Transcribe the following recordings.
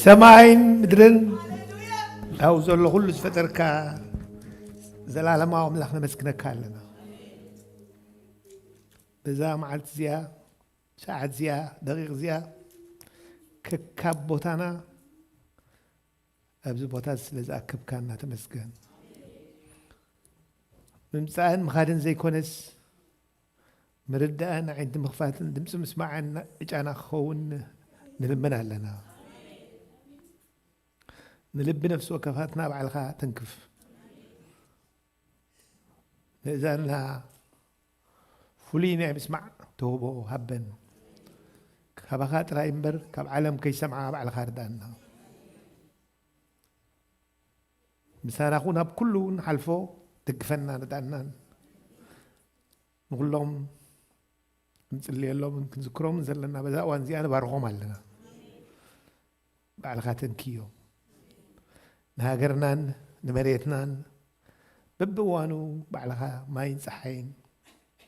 ሰማይን ምድርን ኣብኡ ዘሎ ኩሉ ዝፈጠርካ ዘላለማዊ ኣምላኽ ነመስግነካ ኣለና። በዛ መዓልቲ እዚኣ፣ ሰዓት እዚኣ፣ ደቂቕ እዚኣ ከካብ ቦታና ኣብዚ ቦታ ስለ ዝኣከብካና ተመስገን። ምምፃእን ምኻድን ዘይኮነስ ምርዳእን ኣዒንቲ ምኽፋትን ድምፂ ምስማዕን ዕጫና ክኸውን ንልምን ኣለና። ንልቢ ነፍሲ ወከፋትና ባዕልኻ ተንክፍ። ንእዛንና ፍሉይ ናይ ምስማዕ ተውህቦ ሃበን። ካባኻ ጥራይ እምበር ካብ ዓለም ከይሰምዓ ባዕልኻ ርዳእና። ምሳና ኩን ኣብ ኩሉ ንሓልፎ ደግፈና ርዳእናን። ንኹሎም ክንጽልየሎምን ክንዝክሮምን ዘለና በዛ እዋን እዚኣ ንባርኾም ኣለና። ባዕልኻ ተንክዮም። ንሃገርናን ንመሬትናን በብእዋኑ ባዕልኻ ማይን ጸሓይን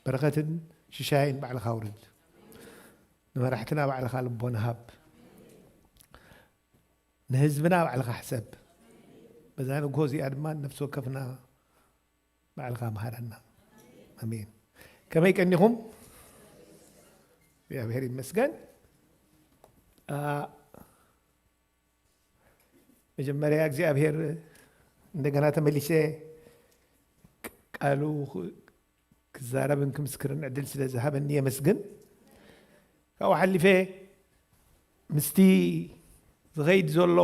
በረኸትን ሽሻይን ባዕልኻ ኣውርድ። ንመራሕትና ባዕልኻ ልቦና ሃብ። ንህዝብና ባዕልኻ ሕሰብ። በዛ ንግሆ እዚኣ ድማ ነፍሲ ወከፍና ባዕልኻ መሃረና። ኣሜን። ከመይ ቀኒኹም? እግዚኣብሔር ይመስገን። አ፣ መጀመርያ እግዚኣብሔር እንደገና ተመሊሰ ቃሉ ክዛረብን ክምስክርን ዕድል ስለ ዝሃበኒ የመስግን። ካብኡ ሓሊፈ ምስቲ ዝኸይድ ዘሎ፣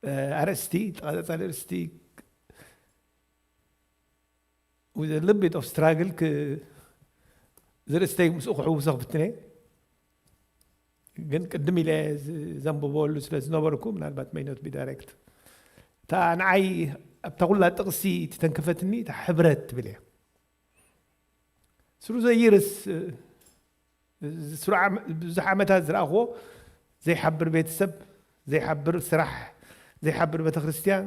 እ፣ ኣርእስቲ፣ ተቐጻጻሊ ኣርእስቲ with a little bit of struggle ክ-፣ ዝርእስተይ ምስኡ ክሕውሶ ክፍትነ። ግን ቅድም ኢለ ዝ-፣ ዘንብበሉ ስለ ዝነበርኩ፣ ምናልባት may not be direct። እታ ንዓይ ኣብታ ኩላ ጥቕሲ እተንከፈትኒ እታ ሕብረት ትብል እያ። ስሩ ዘይርስ፣ እ፣ ስሩ ዓመ-፣ ብዙሕ ዓመታት ዝረኣኽዎ ዘይሓብር ቤተሰብ፣ ዘይሓብር ስራሕ፣ ዘይሓብር ቤተክርስትያን፣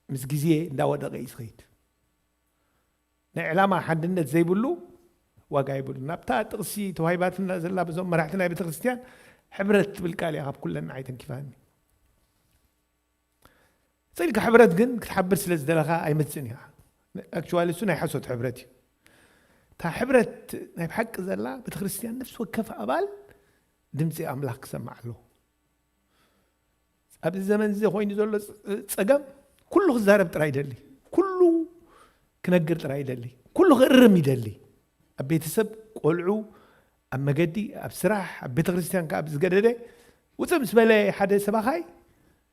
ምስ ግዜ እንዳወደቐ እዩ ዝኸይድ። ናይ ዕላማ ሓድነት ዘይብሉ ዋጋ ይብሉ። ናብታ ጥቕሲ ተዋሂባትና ዘላ በዞም መራሕቲ ናይ ቤተክርስትያን ሕብረት ትብል ቃል እያ ካብ ኩለን ንዓይ ተንኪፋኒ። ስኢልካ ሕብረት ግን ክትሓብር ስለ ዝደለኻ ኣይመጽእን እያ። ኣክቹዋሊ እሱ ናይ ሓሶት ሕብረት እዩ። እታ ሕብረት ናይ ብሓቂ ዘላ ቤተክርስትያን ነፍሲ ወከፍ ኣባል ድምፂ ኣምላኽ ክሰማዕ ኣለዎ። ኣብዚ ዘመን እዚ ኮይኑ ዘሎ ጸ-፣ ጸገም ኩሉ ክዛረብ ጥራይ ይደሊ፣ ኩሉ ክነግር ጥራይ ይደሊ፣ ኩሉ ክእርም ይደሊ። ኣብ ቤተሰብ፣ ቆልዑ፣ ኣብ መገዲ፣ ኣብ ስራሕ፣ ኣብ ቤተክርስትያን ከኣ ብዝገደደ ውፅእ ምስ በለ ሓደ ሰባኻይ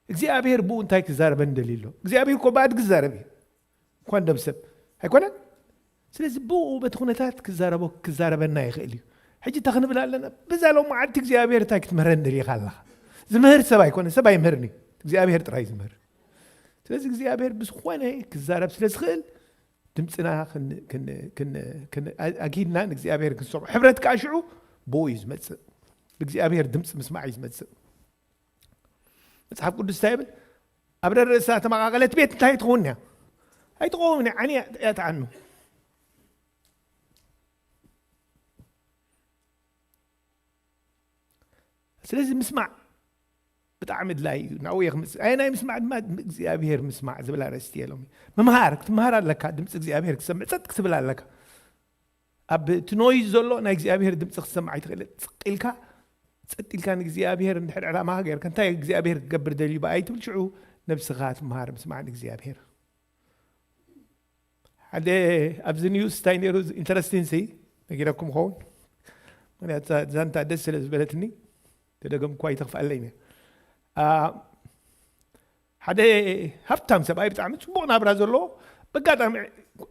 እግዚኣብሔር ብኡ እንታይ ክዛረበን ደልዩ ኣሎ? እግዚኣብሔር እኮ ብኣድጊ ዝዛረብ እዩ። እኳ እንደብ ሰብ ኣይኮነን። ስለዚ ብኡ በቲ ኩነታት ክዛረቦ-፣ ክዛረበና ይኽእል እዩ። ሕጂ እንታይ ክንብል ኣለና? በዛ ሎም መዓልቲ እግዚኣብሔር እንታይ ክትምህረን ደሊኻ ኣለኻ? ዝምህር ሰብ ኣይኮነ፣ ሰብ ኣይምህርን እዩ። እግዚኣብሔር ጥራይ ዝምህር። ስለዚ እግዚኣብሔር ብዝኾነ ክዛረብ ስለ ዝኽእል ድምፅና ክን-፣ ክን-፣ ክን-፣ ክን-፣ ኣጊድና ንእግዚኣብሔር ክንሰምዖ። ሕብረት ከዓ ሽዑ ብኡ እዩ ዝመፅእ። ብእግዚኣብሔር ድምፂ ምስማዕ እዩ ዝመፅእ። መጽሓፍ ቅዱስ እንታይ ይብል? ኣብ ደረሳ ተመቓቐለት ቤት እንታይ ትኸውን እያ? ኣይትኸውን እያ፣ ዓንያ እያ ትዓኑ። ስለዚ ምስማዕ ብጣዕሚ ድላይ እዩ። ናብኡ እየ ክምጽእ። ኣየናይ ምስማዕ ድማ? እግዚኣብሔር ምስማዕ ዝብል ኣርእስቲ እየ ሎሚ። ምምሃር፣ ክትምሃር ኣለካ። ድምፂ እግዚኣብሔር ክትሰምዕ ጸጥ ክትብል ኣለካ። ኣብ እቲ ኖይዝ ዘሎ ናይ እግዚኣብሔር ድምፂ ክትሰምዕ ኣይትኽእል። ጽቕ ኢልካ፣ ጸጥ ኢልካ ንእግዚኣብሔር እንድሕር ዕላማኻ ጌርካ፣ እንታይ እግዚኣብሔር ክገብር ደልዩ ብኣይ ትብል፣ ሽዑ ነብስኻ ትምሃር ምስማዕ ንእግዚኣብሔር። ሓደ ኣብዚ ኒውስ እንታይ ነይሩ ኢንተረስቲንግ ሲ ነጊረኩም ኸውን። ምክንያቱ እዛ ዛንታ ደስ ስለ ዝበለትኒ ተደገምኳ ይተኽፍኣለይ እየ። አ፣ ሓደ ሃብታም ሰብኣይ ብጣዕሚ ጽቡቕ ናብራ ዘለዎ፣ በጋጣሚ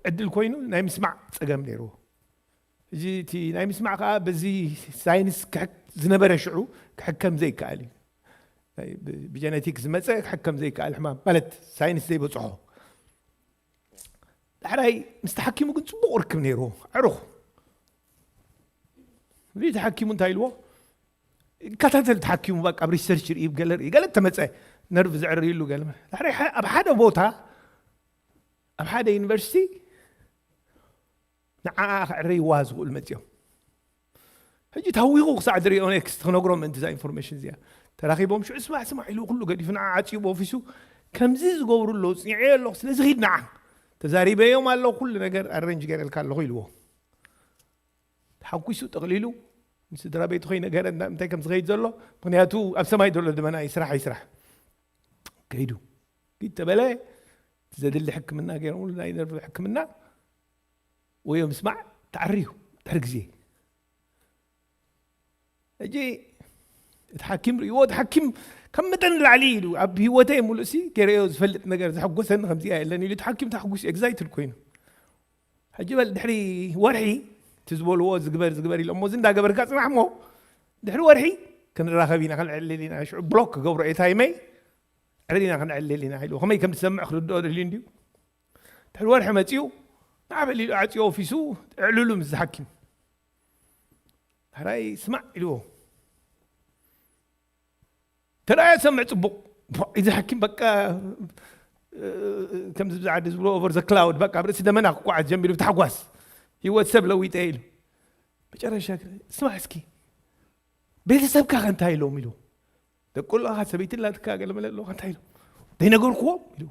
ዕድል ኮይኑ ናይ ምስማዕ ጸገም ነይርዎ። እዚ እቲ ናይ ምስማዕ ከኣ በዚ ሳይንስ ክሕክ-፣ ዝነበረ ሽዑ ክሕከም ዘይከኣል እዩ። ናይ ብ-፣ ብጀነቲክ ዝመጸ ክሕከም ዘይከኣል ሕማም፣ ማለት ሳይንስ ዘይበጽሖ። ዳሕራይ ምስ ተሓኪሙ ግን ጽቡቕ ርክብ ነይርዎ፣ ኣዕሩኽ። እዚ ተሓኪሙ እንታይ ኢልዎ? ይከታተል ተሓኪሙ፣ በቃ ኣብ ሪሰርች ርኢ፣ ገለ ርኢ፣ ገለ ተመጸ፣ ነርቭ ዘዕርይሉ ገለ። ዳሕራይ ሓ-፣ ኣብ ሓደ ቦታ፣ ኣብ ሓደ ዩኒቨርሲቲ ንዓኣ ከዕርይዋ ዝኽእሉ መጺኦም። ሕጂ ታዊቑ ክሳዕ ዝሪኦ ኔክስት ክነግሮ ምእንቲ እዛ ኢንፎርሜሽን እዚኣ ተራኺቦም ሽዑ ስማዕ ስማዕ ኢሉ ኩሉ ገዲፉ ንዓ ዓፅዩ ብኦፊሱ ከምዚ ዝገብሩ ኣለዉ ፅኒዐዮ ኣለኹ ስለዚ ኺድ ንዓ ተዛሪበዮም ኣለዉ ኩሉ ነገር ኣረንጅ ገይረልካ ኣለኹ ኢልዎ። ተሓጒሱ ጠቕሊሉ ንስድራ ቤቱ ከይነገረ እንታይ ከም ዝኸይድ ዘሎ ምክንያቱ ኣብ ሰማይ ዘሎ ደመና እዩ ስራሕ እዩ ስራሕ ከይዱ ኪድ ተበለ ዘድሊ ሕክምና ገይሮምሉ ናይ ነርቭ ሕክምና ወዮ ምስማዕ ተዓርዩ ድሕሪ ግዜ ሕጂ እቲ ሓኪም ርእይዎ እቲ ሓኪም ካብ መጠን ንላዕሊ ኢሉ ኣብ ህይወተይ ሙሉእሲ ገይረዮ ዝፈልጥ ነገር ዘሐጎሰኒ ከምዚኣ የለን ኢሉ እቲ ሓኪም ተሓጒሱ ኤግዛይትድ ኮይኑ ሕጂ በል ድሕሪ ወርሒ እቲ ዝበልዎ ዝግበር ዝግበር ኢሎሞ እዚ እንዳገበርካ ፅናሕ ሞ ድሕሪ ወርሒ ክንራኸብ ኢና ክንዕልል ኢና ሽዑ ብሎክ ክገብሮ እየ ታይመይ ዕዕል ኢና ክንዕልል ኢና ኢልዎ ከመይ ከም ዝሰምዕ ክርድኦ ደልዩ እንድዩ ድሕሪ ወርሒ መፂኡ ንዓ በል ኢሉ ዓፅዮ ኦፊሱ ዕልሉ ምስ ዝሓኪም ሕራይ ስማዕ ኢልዎ ተረኣየ ሰምዕ ፅቡቕ እዚ ሓኪም በቃ ከምዚ ብዛዕዲ ዝብሎ ኦቨር ዘ ክላውድ በቃ ኣብ ርእሲ ደመና ክቋዓት ጀሚሩ ብታሕጓስ ህይወት ሰብ ለዊጠ ኢሉ መጨረሻ ስማዕ እስኪ ቤተሰብካ ከ እንታይ ኢሎም ኢሉ ደቂ ኣለኻ ሰበይቲ ላትካ ገለመለ ኣለኻ እንታይ ኢሉ ደይነገርኩዎም ኢሉ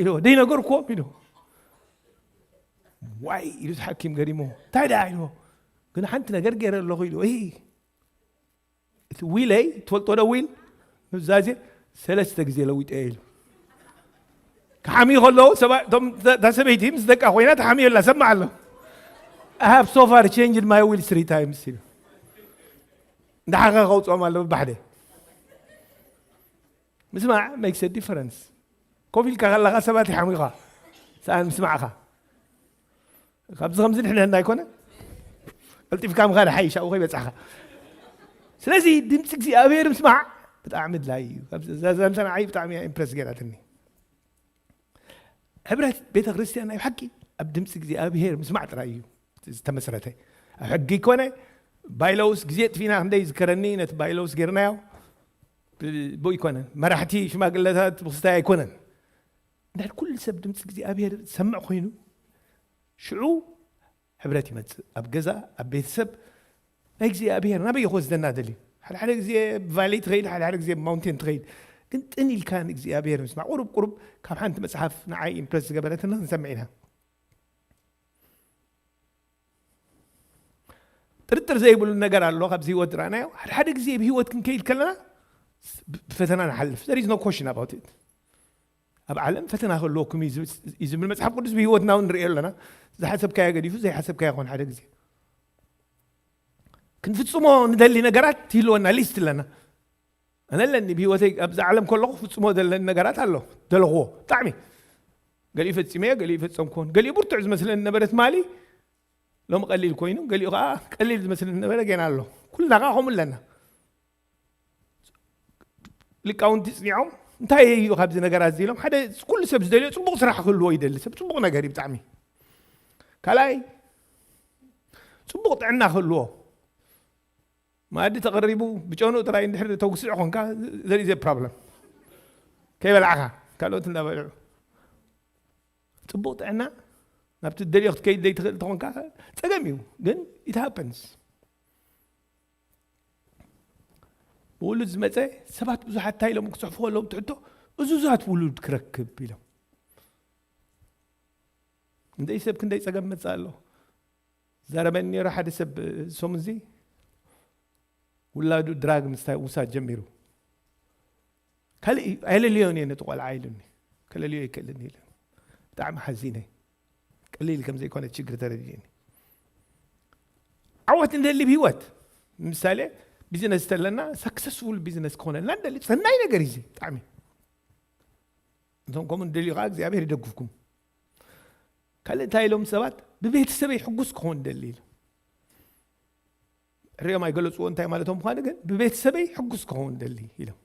ኢሉ ደይነገርኩዎም ኢሉ ዋይ ኢሉ ሓኪም ገሪሞ እንታይ ደኣ ኢልዎ ግን ሓንቲ ነገር ገይረ ኣለኹ ኢልዎ እቲ ዊለይ ትፈልጦ ዶ ዊል ኑዛዜ ሰለስተ ግዜ ለዊጠ ኢሉ ክሓምዩ ከለዉ እታ ሰበይቲ ምስ ደቃ ኮይና ተሓምዮ ኣላ ሰማዕ ኣሎ I have so far changed my will three times ኢሉ እንዳሓኸ ከውፅኦም ኣሎ ብባሕደ ምስማዕ makes a difference ኮፍ ኢልካ ከለኻ ሰባት ይሓሙኻ ሰኣን ምስማዕኻ ካብዚ ከምዚ ድሕነና ኣይኮነ ቀልጢፍካ ምኻድ ሓይሽ ኣብኡ ከይበፃሕኻ ስለዚ ድምፂ እግዚኣብሔር ምስማዕ ብጣዕሚ ድላይ እዩ ዘንተ ንዓይ ብጣዕሚ ኢምፕረስ ገይራትኒ ሕብረት ቤተ ክርስቲያን ናይ ሓቂ ኣብ ድምፂ እግዚኣብሔር ምስማዕ ጥራይ እዩ ዝተመስረተ ኣብ ሕጊ ይኮነ ባይለውስ ግዜ ጥፊና ክንደይ ዝከረኒ ነቲ ባይለውስ ገይርናዮ ብኡ ይኮነን መራሕቲ ሽማግለታት ብክስታይ ኣይኮነን እንድሕር ኩሉ ሰብ ድምፂ እግዚኣብሔር ዝሰምዕ ኮይኑ ሽዑ ሕብረት ይመፅእ ኣብ ገዛ ኣብ ቤተሰብ ናይ እግዚኣብሔር ናበይ ይወስደና ደልዩ ሓደ ሓደ ግዜ ቫሊ ትኸይድ ሓደ ሓደ ግዜ ማውንቴን ትኸይድ ግን ጥን ኢልካ ንእግዚኣብሔር ምስማዕ ቁሩብ ቁሩብ ካብ ሓንቲ መፅሓፍ ንዓይ ኢምፕረስ ዝገበረትና ክንሰምዕ ኢና ጥርጥር ዘይብሉ ነገር ኣሎ ካብዚ ህይወት ዝረኣናዮ ሓደ ሓደ ግዜ ብህይወት ክንከይድ ከለና ብፈተና ንሓልፍ there is no question about it ኣብ ዓለም ፈተና ክህልወኩም እዩ ዝብል መፅሓፍ ቅዱስ ብህይወትና እውን ንሪኦ ኣለና ዝሓሰብካዮ ገዲፉ ዘይሓሰብካዮ ይኾን ሓደ ግዜ ክንፍፅሞ ንደሊ ነገራት ይህልወና ሊስት ኣለና ኣነ ኣለኒ ብህይወተይ ኣብዚ ዓለም ከለኹ ፍፅሞ ዘለኒ ነገራት ኣሎ ደለኽዎ ብጣዕሚ ገሊኡ ፈፂመዮ ገሊኡ ፈፀምክዎን ገሊኡ ብርቱዕ ዝመስለኒ ነበረ ትማሊ ሎም ቀሊል ኮይኑ ገሊኡ ከዓ ቀሊል ዝመስለኒ ነበረ ጌና ኣሎ ኩልና ከዓ ከምኡ ኣለና ሊቃውንቲ ፅኒዖም እንታይ እዩ ካብዚ ነገራት እዚ ኢሎም ሓደ ኩሉ ሰብ ዝደልዮ ፅቡቅ ስራሕ ክህልዎ ይደሊ ሰብ ፅቡቅ ነገር እዩ ብጣዕሚ ካልኣይ ፅቡቅ ጥዕና ክህልዎ ማእዲ ተቐሪቡ ብጨንኡ ጥራይ እንድሕር ተጉስዕ ኾንካ ዘርኢ ዘ ፕሮብለም ከይበላዕኻ ካልኦት እንዳበልዑ ፅቡቕ ጥዕና ናብቲ ደልዮ ክትከይድ ዘይትኽእል ተኾንካ ፀገም እዩ ግን it happens ብውሉድ ዝመፀ ሰባት ብዙሓት እንታይ ኢሎም ክፅሕፉ ከለዉ ትሕቶ እዙዛት ውሉድ ክረክብ ኢሎም እንደይ ሰብ ክንደይ ፀገም መፅእ ኣሎ ዘረበኒ ነይሩ ሓደ ሰብ ሰሙዚ ውላዱ ድራግ ምስታይ ውሳድ ጀሚሩ ካልእ ኣየለልዮን እየ ነቲ ቆልዓ ኢሉኒ ከለልዮ ኣይክእልን ኢሉ ብጣዕሚ ሓዚነ ቀሊል ከም ዘይኮነ ችግር ተረዲእኒ ዓወት እንደሊ ብህይወት ምሳሌ ቢዝነስ ተለና ሰክሰስፉል ቢዝነስ ክኾነልና እንደሊ ሰናይ ነገር እዩ ብጣዕሚ እቶም ከምኡ እንደልዩ ከዓ እግዚኣብሔር ይደግፍኩም ካልእ እንታይ ኢሎም ሰባት ብቤተሰበይ ሕጉስ ክኸውን ደሊ ኢሉ ሕሪኦም ኣይገለፅዎ እንታይ ማለቶም ምኳኑ ግን ብቤተሰበይ ሕጉስ ክኸውን ደሊ ኢሎም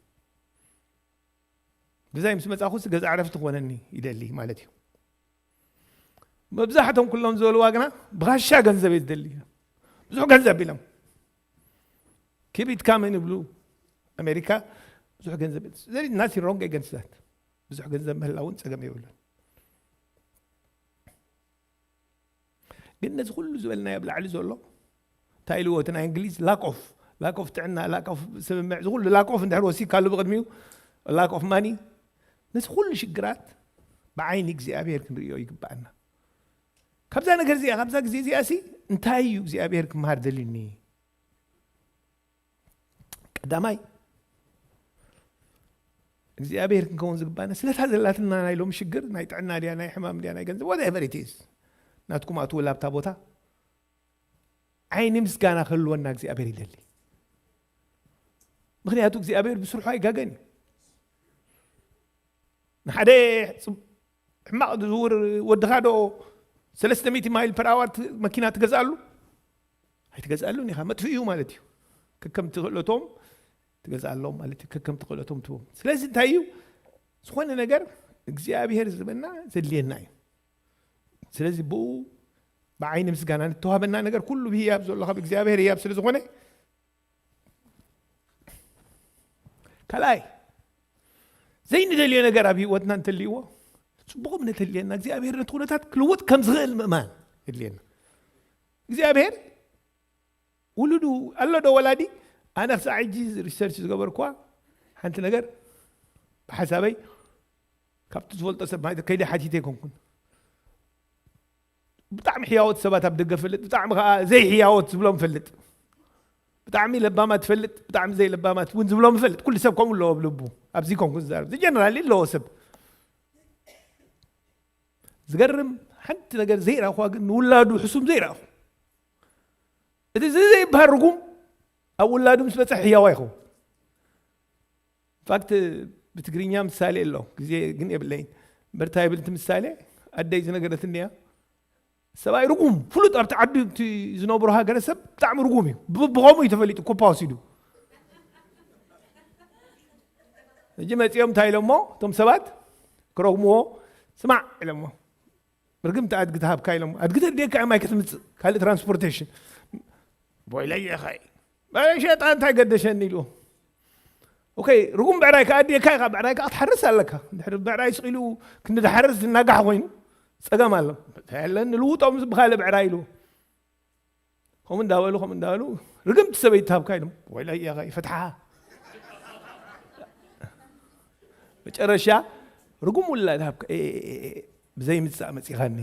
ብዛይ ምስ መፃኹስ ገዛ ዕረፍቲ ክኾነኒ ይደሊ ማለት እዩ መብዛሕቶም ኩሎም ዝበልዋ ግና ብካሻ ገንዘብ እየ ዝደሊ ኢሎም ብዙሕ ገንዘብ ኢሎም ክቢት ካመን ይብሉ ኣሜሪካ ብዙሕ ገንዘብ ናቲ ሮንግ ገንስታት ብዙሕ ገንዘብ ምህላውን ፀገም የብሉን ግን ነዚ ኩሉ ዝበልናዮ ኣብ ላዕሊ ዘሎ እንታይ ኢልዎ እቲ ናይ እንግሊዝ lack of lack of ጥዕና lack of ስምምዕ እዚ ኩሉ lack of እንድሕር ወሲድካሉ ብቕድሚኡ lack of money ነዚ ኩሉ ሽግራት ብዓይኒ እግዚኣብሔር ክንርእዮ ይግባኣና። ካብዛ ነገር እዚኣ ካብዛ ግዜ እዚኣ ሲ እንታይ እዩ እግዚኣብሔር ክምሃር ደልዩኒ? ቀዳማይ እግዚኣብሔር ክንከውን ዝግባና ስለታ ዘላትና ናይ ሎም ሽግር ናይ ጥዕና ድያ ናይ ሕማም ድያ ናይ ገንዘብ whatever it is ናትኩም ኣትውላ ኣብታ ቦታ ዓይኒ ምስጋና ክህልወና እግዚኣብሔር ይደሊ። ምክንያቱ እግዚኣብሔር ብስርሑ ኣይጋገን እዩ። ንሓደ ሕማቕ ዝውር ወድኻ ዶ ሰለስተ ሚእቲ ማይል ፐር ኣዋር መኪና ትገዝኣሉ? ኣይትገዝኣሉን ኢኻ፣ መጥፍኡ እዩ ማለት እዩ። ከከም ትኽእለቶም ትገዝኣሎም ማለት እዩ። ከከም ትኽእለቶም ትቦም። ስለዚ እንታይ እዩ ዝኾነ ነገር እግዚኣብሔር ዝበና ዘድልየና እዩ። ስለዚ ብኡ ብዓይኒ ምስጋና ንተዋህበና ነገር ኩሉ ብህያብ ዘሎ ካብ እግዚኣብሔር ህያብ ስለ ዝኾነ ካልኣይ ዘይንደልዮ ነገር ኣብ ህይወትና እንተልይዎ ፅቡቕ እምነት የድልየና። እግዚኣብሔር ነቲ ኩነታት ክልውጥ ከም ዝኽእል ምእማን የድልየና። እግዚኣብሔር ውሉዱ ኣሎ ዶ ወላዲ? ኣነ ክሳዕ ሕጂ ሪሰርች ዝገበርኳ ሓንቲ ነገር ብሓሳበይ ካብቲ ዝፈልጦ ሰብ ማለት ከይደ ሓቲተ ኣይኮንኩን። ብጣዕሚ ሕያወት ሰባት ኣብ ደገ ፈልጥ፣ ብጣዕሚ ከዓ ዘይሕያወት ዝብሎም ፈልጥ፣ ብጣዕሚ ለባማት ፈልጥ፣ ብጣዕሚ ዘይለባማት እውን ዝብሎም ፈልጥ። ኩሉ ሰብ ከምኡ ኣለዎ ኣብ ልቡ። ኣብዚ ኮንኩ ዝዛረብ ጀነራሊ ኣለዎ ሰብ ዝገርም ሓንቲ ነገር ዘይረእኹዋ ግን ንውላዱ ሕሱም ዘይረእኹ እቲ እዚ ዘይበሃል ርጉም ኣብ ውላዱ ምስ በፅሐ ሕያዋ ይኸውን። ፋክት ብትግርኛ ምሳሌ ኣሎ ግዜ ግን የብለይን። በርታ ይብል እቲ ምሳሌ ኣደይ ዝነገረትኒ እያ። ሰብኣይ ርጉም ፍሉጥ ኣብቲ ዓዲ እቲ ዝነብሩ ሃገረ ሰብ ብጣዕሚ ርጉም እዩ። ብኸምኡ እዩ ተፈሊጡ ኮፓ ወሲዱ። እጂ መፂኦም እንታይ ኢሎሞ እቶም ሰባት ክረጉምዎ ስማዕ ኢሎሞ ርግምቲ ኣድጊ ትሃብካ ኢሎም ኣድጊ ተድልየካ እዮም ኣይከትምፅእ ካልእ ትራንስፖርቴሽን ቦይለየ ኸይ ሸጣ እንታይ ገደሸኒ ኢሉ ኦኬ ርጉም ብዕራይ ከኣድየካ ኢኻ ብዕራይ ከዓ ትሓርስ ኣለካ ድሕሪ ብዕራይ ስቕ ኢሉ ክንዲ ዝሓርስ ዝናጋሕ ኮይኑ ፀገም ኣሎ ያለን ንልውጦም ብካልእ ብዕራይ ኢሉ ከምኡ እንዳበሉ ከምኡ እንዳበሉ ርግምቲ ሰበይቲ ትሃብካ ኢሎም ወይላ እያኻ ይፈትሓ መጨረሻ ርጉም ውላድ ሃብካ ብዘይ ምጻእ መጺኻኒ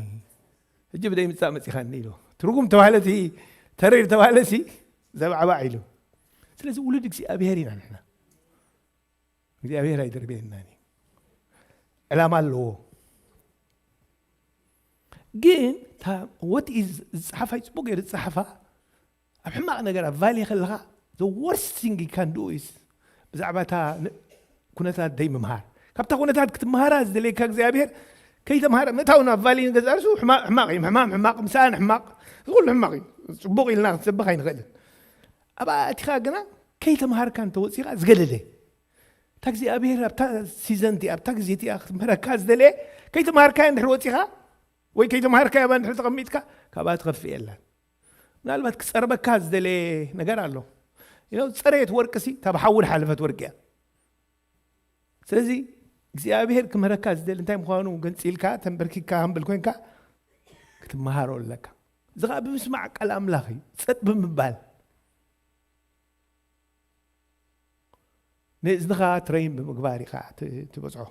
ሕጂ ብዘይ ምጻእ መጺኻኒ ኢሉ ትርጉም ተባህለሲ ተሪር ተባህለሲ ዘባዕባዕ ኢሉ ስለዚ ውሉድ እግዚኣብሔር ኢና ንሕና እግዚኣብሔር ኣይደርበየናን እዩ ዕላማ ኣለዎ ግን ወት ዝፀሓፋ ይፅቡቅ ገይሩ ዝፀሓፋ ኣብ ሕማቕ ነገር ኣብ ቫሊ ከለካ the worst thing you can do is ብዛዕባ እታ ኩነታት ደይ ምምሃር ካብታ ኩነታት ክትምሃራ ዝደለየካ እግዚኣብሔር ከይተምሃረ ምእታው ናብ ቫሊ ንገዛርሱ ሕማቕ እዩ ሕማም ሕማቕ ምሳን ሕማቕ ዝኩሉ ሕማቕ እዩ ፅቡቅ ኢልና ክትሰብኽ ኣይንኽእልን ኣብኣ እቲኻ ግና ከይተምሃርካ እንተወፂኻ ዝገደደ እታ እግዚኣብሔር ኣብታ ሲዘን እቲኣ ኣብታ ግዜ እቲኣ ክትምህረካ ዝደለየ ከይተምሃርካያ እንድሕር ወፂኻ ወይ ከይተምሃርካያ ባ እንድሕር ተቐሚጥካ ካብኣ ትኸፍእ የላን ምናልባት ክፀርበካ ዝደለየ ነገር ኣሎ You know፣ ዝፀረየት ወርቂ ሲ እታ ብሓዊ ዝሓለፈት ወርቂ እያ ስለዚ እግዚኣብሔር ክምህረካ ዝደሊ እንታይ ምዃኑ ገንፂልካ ተንበርኪካ ሃምብል ኮንካ ክትመሃሮ ኣለካ እዚ ከዓ ብምስማዕ ቃል ኣምላኽ እዩ ፀጥ ብምባል ንእዝንኻ ትረይን ብምግባር ኢኻ ትበፅሖ